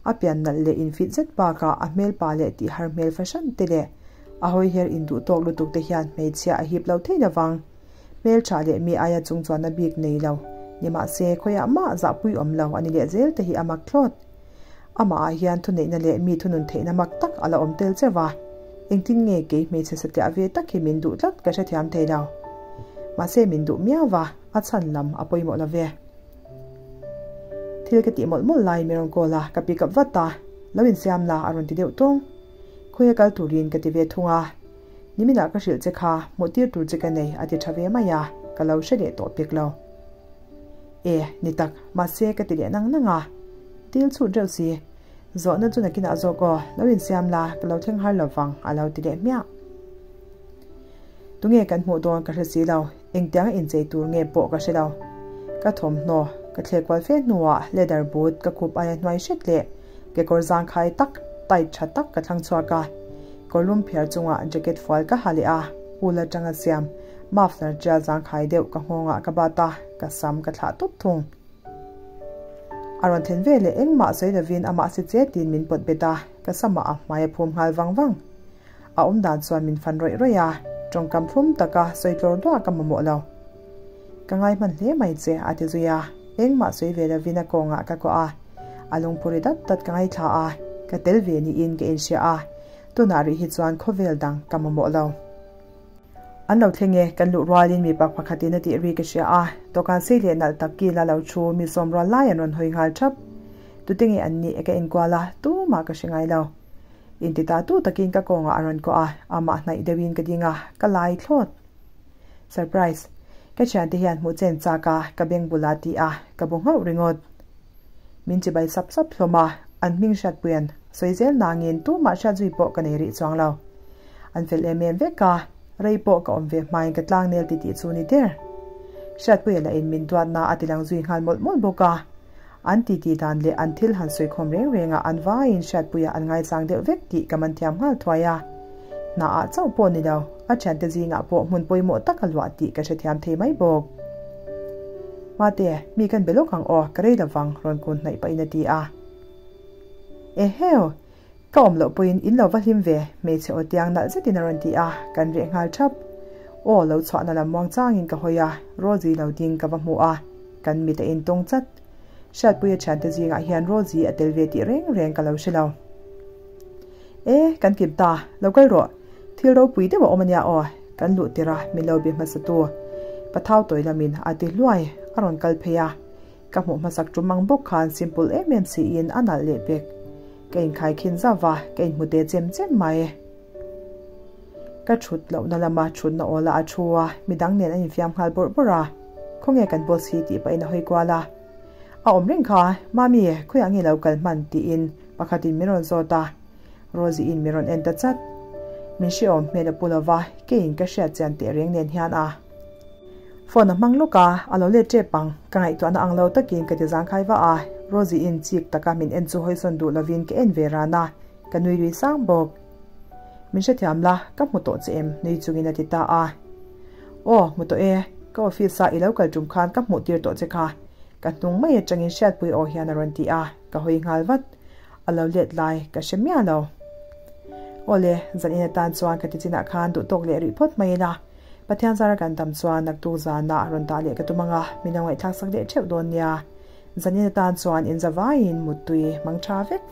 A pian nalh leh infit zet bakah a hmelpa leh tihhar hmel fahran te leh a hawiher induh tawk lutuk te hian hmeichhia a hip lo thei lovang. Hmeltha leh mi aia chung chuanna bik nei lo nimahse khawiah mah zahpui awm lo a ni leh zel te hi a mak thlawt. Amah ah hian thuneihna leh mi thunun theihna mak tak a la awm tel cheuh a, engtin nge kei hmeichhe satliah ve tak hi min duh tlat ka hrethiam thei lo. Mahse min duh miau va, a chhan lam a pawimawh lo ve. Thil ka tih mawlh mawlh lai mi rawn call a, ka pick up vat a, lo insiam la a rawn ti deuh tung. Khawi a kal turin ka ti ve thung a, niminah ka hrilh che kha hmuh tir tur che ka nei a ti tha ve mai a, ka lo hre leh tawh pek lo. E, ni tak, mahse ka ti leh nang nang a. Til chhut reuh si. Zawhna chu nakinah zawk aw, lo insiam la, ka lo thleng har lo vang, a lo ti leh hmiah. Tunge kan hmuh dawn ka hre si lo, engtianga inchei tur nge pawh ka hre lo. Ka thawmhnaw ka thleh kual fe hnuah leather boot ka khup aia hnuai hret leh kekawr zangkhai tak, tight tha tak ka thlang chhuak a. Kawrlum phiar chungah jacket fual ka ha leh a, ul atanga siam muffler tial zangkhai deuh ka nghawngah ka bat a, ka sam ka thlah tup thung. A rawn thlen ve leh engmah sawi lovin amah si che tiin min pawt bet a, ka samah a hmai a phum nghal vang vang. A awm dan chuan min fan rawih rawih a, tawngkam thlum taka sawi tlawr duah ka mamawh lo. Ka ngai hman hle mai che a ti zui a, engmah sawi ve lovin a kawngah ka kuah a, a lungphuri dat dat ka ngaithla a, ka tel ve niin ka inhria a, tunah rih hi chuan khawvel dang ka mamawh lo. An lo thleng e, kan luh rualin mipa pakhatin a tih ri ka hria a, dawhkan sei leh nalh tak kil a lo thu mi sawm rual lai an rawn hawi nghal thap. Tute nge an nih ka enkual a, tumah ka hre ngai lo. Inti ta tu takin ka kawngah a rawn kuah a, amah hnaih deuhin ka ding a, ka lai thlawt. Surprise! Ka thiante hian hmuh chen chak a, ka beng bulah ti a, ka bu nghauh ringawt. Min chibai sap sap hlawm a, an hming hriatpuian sawi zel nangin tumah hriat zui pawh ka nei rih chuang lo. An fel em em vek a, rei pawh ka awm ve hmain ka tlangnel ti tih chu ni der. Hriatpuia lah in min duatna a ti lang zui nghal mawlh mawlh bawk a. An titi dan leh an thil han sawikhawm reng reng ah an vaiin Hriatpuia an ngaichang deuh vek tih ka man thiam nghal thuai a. Hna ah chauh pawh ni lo, a thiante zingah pawh hmun pawimawh tak a luah tih ka hrethiam thei mai bawk. Mate, mi kan be lawk ang aw, ka rei lovang, rawn kun hnaih pahin a ti a. Eheu! Ka awm loh pawhin in lo va hlim ve, hmeichhe aw tiang nalh zetin a rawn ti a, kan reh nghal thap. Aw lo chhuahna lam muang changin ka hawi a, Rosie lo ding ka va hmu a, kan mit a intawng chat. Hriatpuia thiante zingah hian Rosie a tel ve tih reng reng ka lo hre lo. E, kan kim ta, lo kal rawh, thil ropui deuh a awm ania aw, kan luh tirh a min lo be hmasa tu. Pathau tawi lamin a ti hluai, a rawn kal phei a. Ka hmuh hmasak tum ang bawk khan simple em em siin a nalh leh pek. Ka inkhai khin zauh va, ka inhmu te chem chem mai. Ka thut lohna lama thutna awlah a thu a, midang nen an infiam nghal bawrh bawrh a. Khawnge kan boss hi tih pahin a hawi kual a. A awm reng kha, Mami, khawiah nge lo kal hman? tiin pakhatin min rawn zawt a. Rosie-in min rawn en ta chat. Min hrehawm hmel a pu lova, keiin ka hriat chian teh reng nen hian a. Phone a hmang lawk a, a lo let tep ang, ka ngaihtuahna ang lo takin ka ti zangkhai vah a, Rosie in chik taka min en chu hawisawn duh lovin ka en ve ran a, ka nui lui sang bawk. Min hrethiam la, ka hmu tawh che em? nui chungin a ti ta a. Aw, hmu tawh e, ka office ah i lo kal tum khan ka hmuh tir tawh che kha, ka hnung mai atangin hriatpui aw hian a rawn ti a, ka hawi nghal vat. A lo let lai ka hre miah lo. Awle, zan in atan chuan ka ti chinah khan duh tawk leh rih phawt mai ila. Pathian zara kan dam chuan naktuk zanah rawn dah leh ka tum anga min lo ngaihthlak sak leh theuh dawn nia. Zan in atan chuan in zavaiin muttui mang tha vek.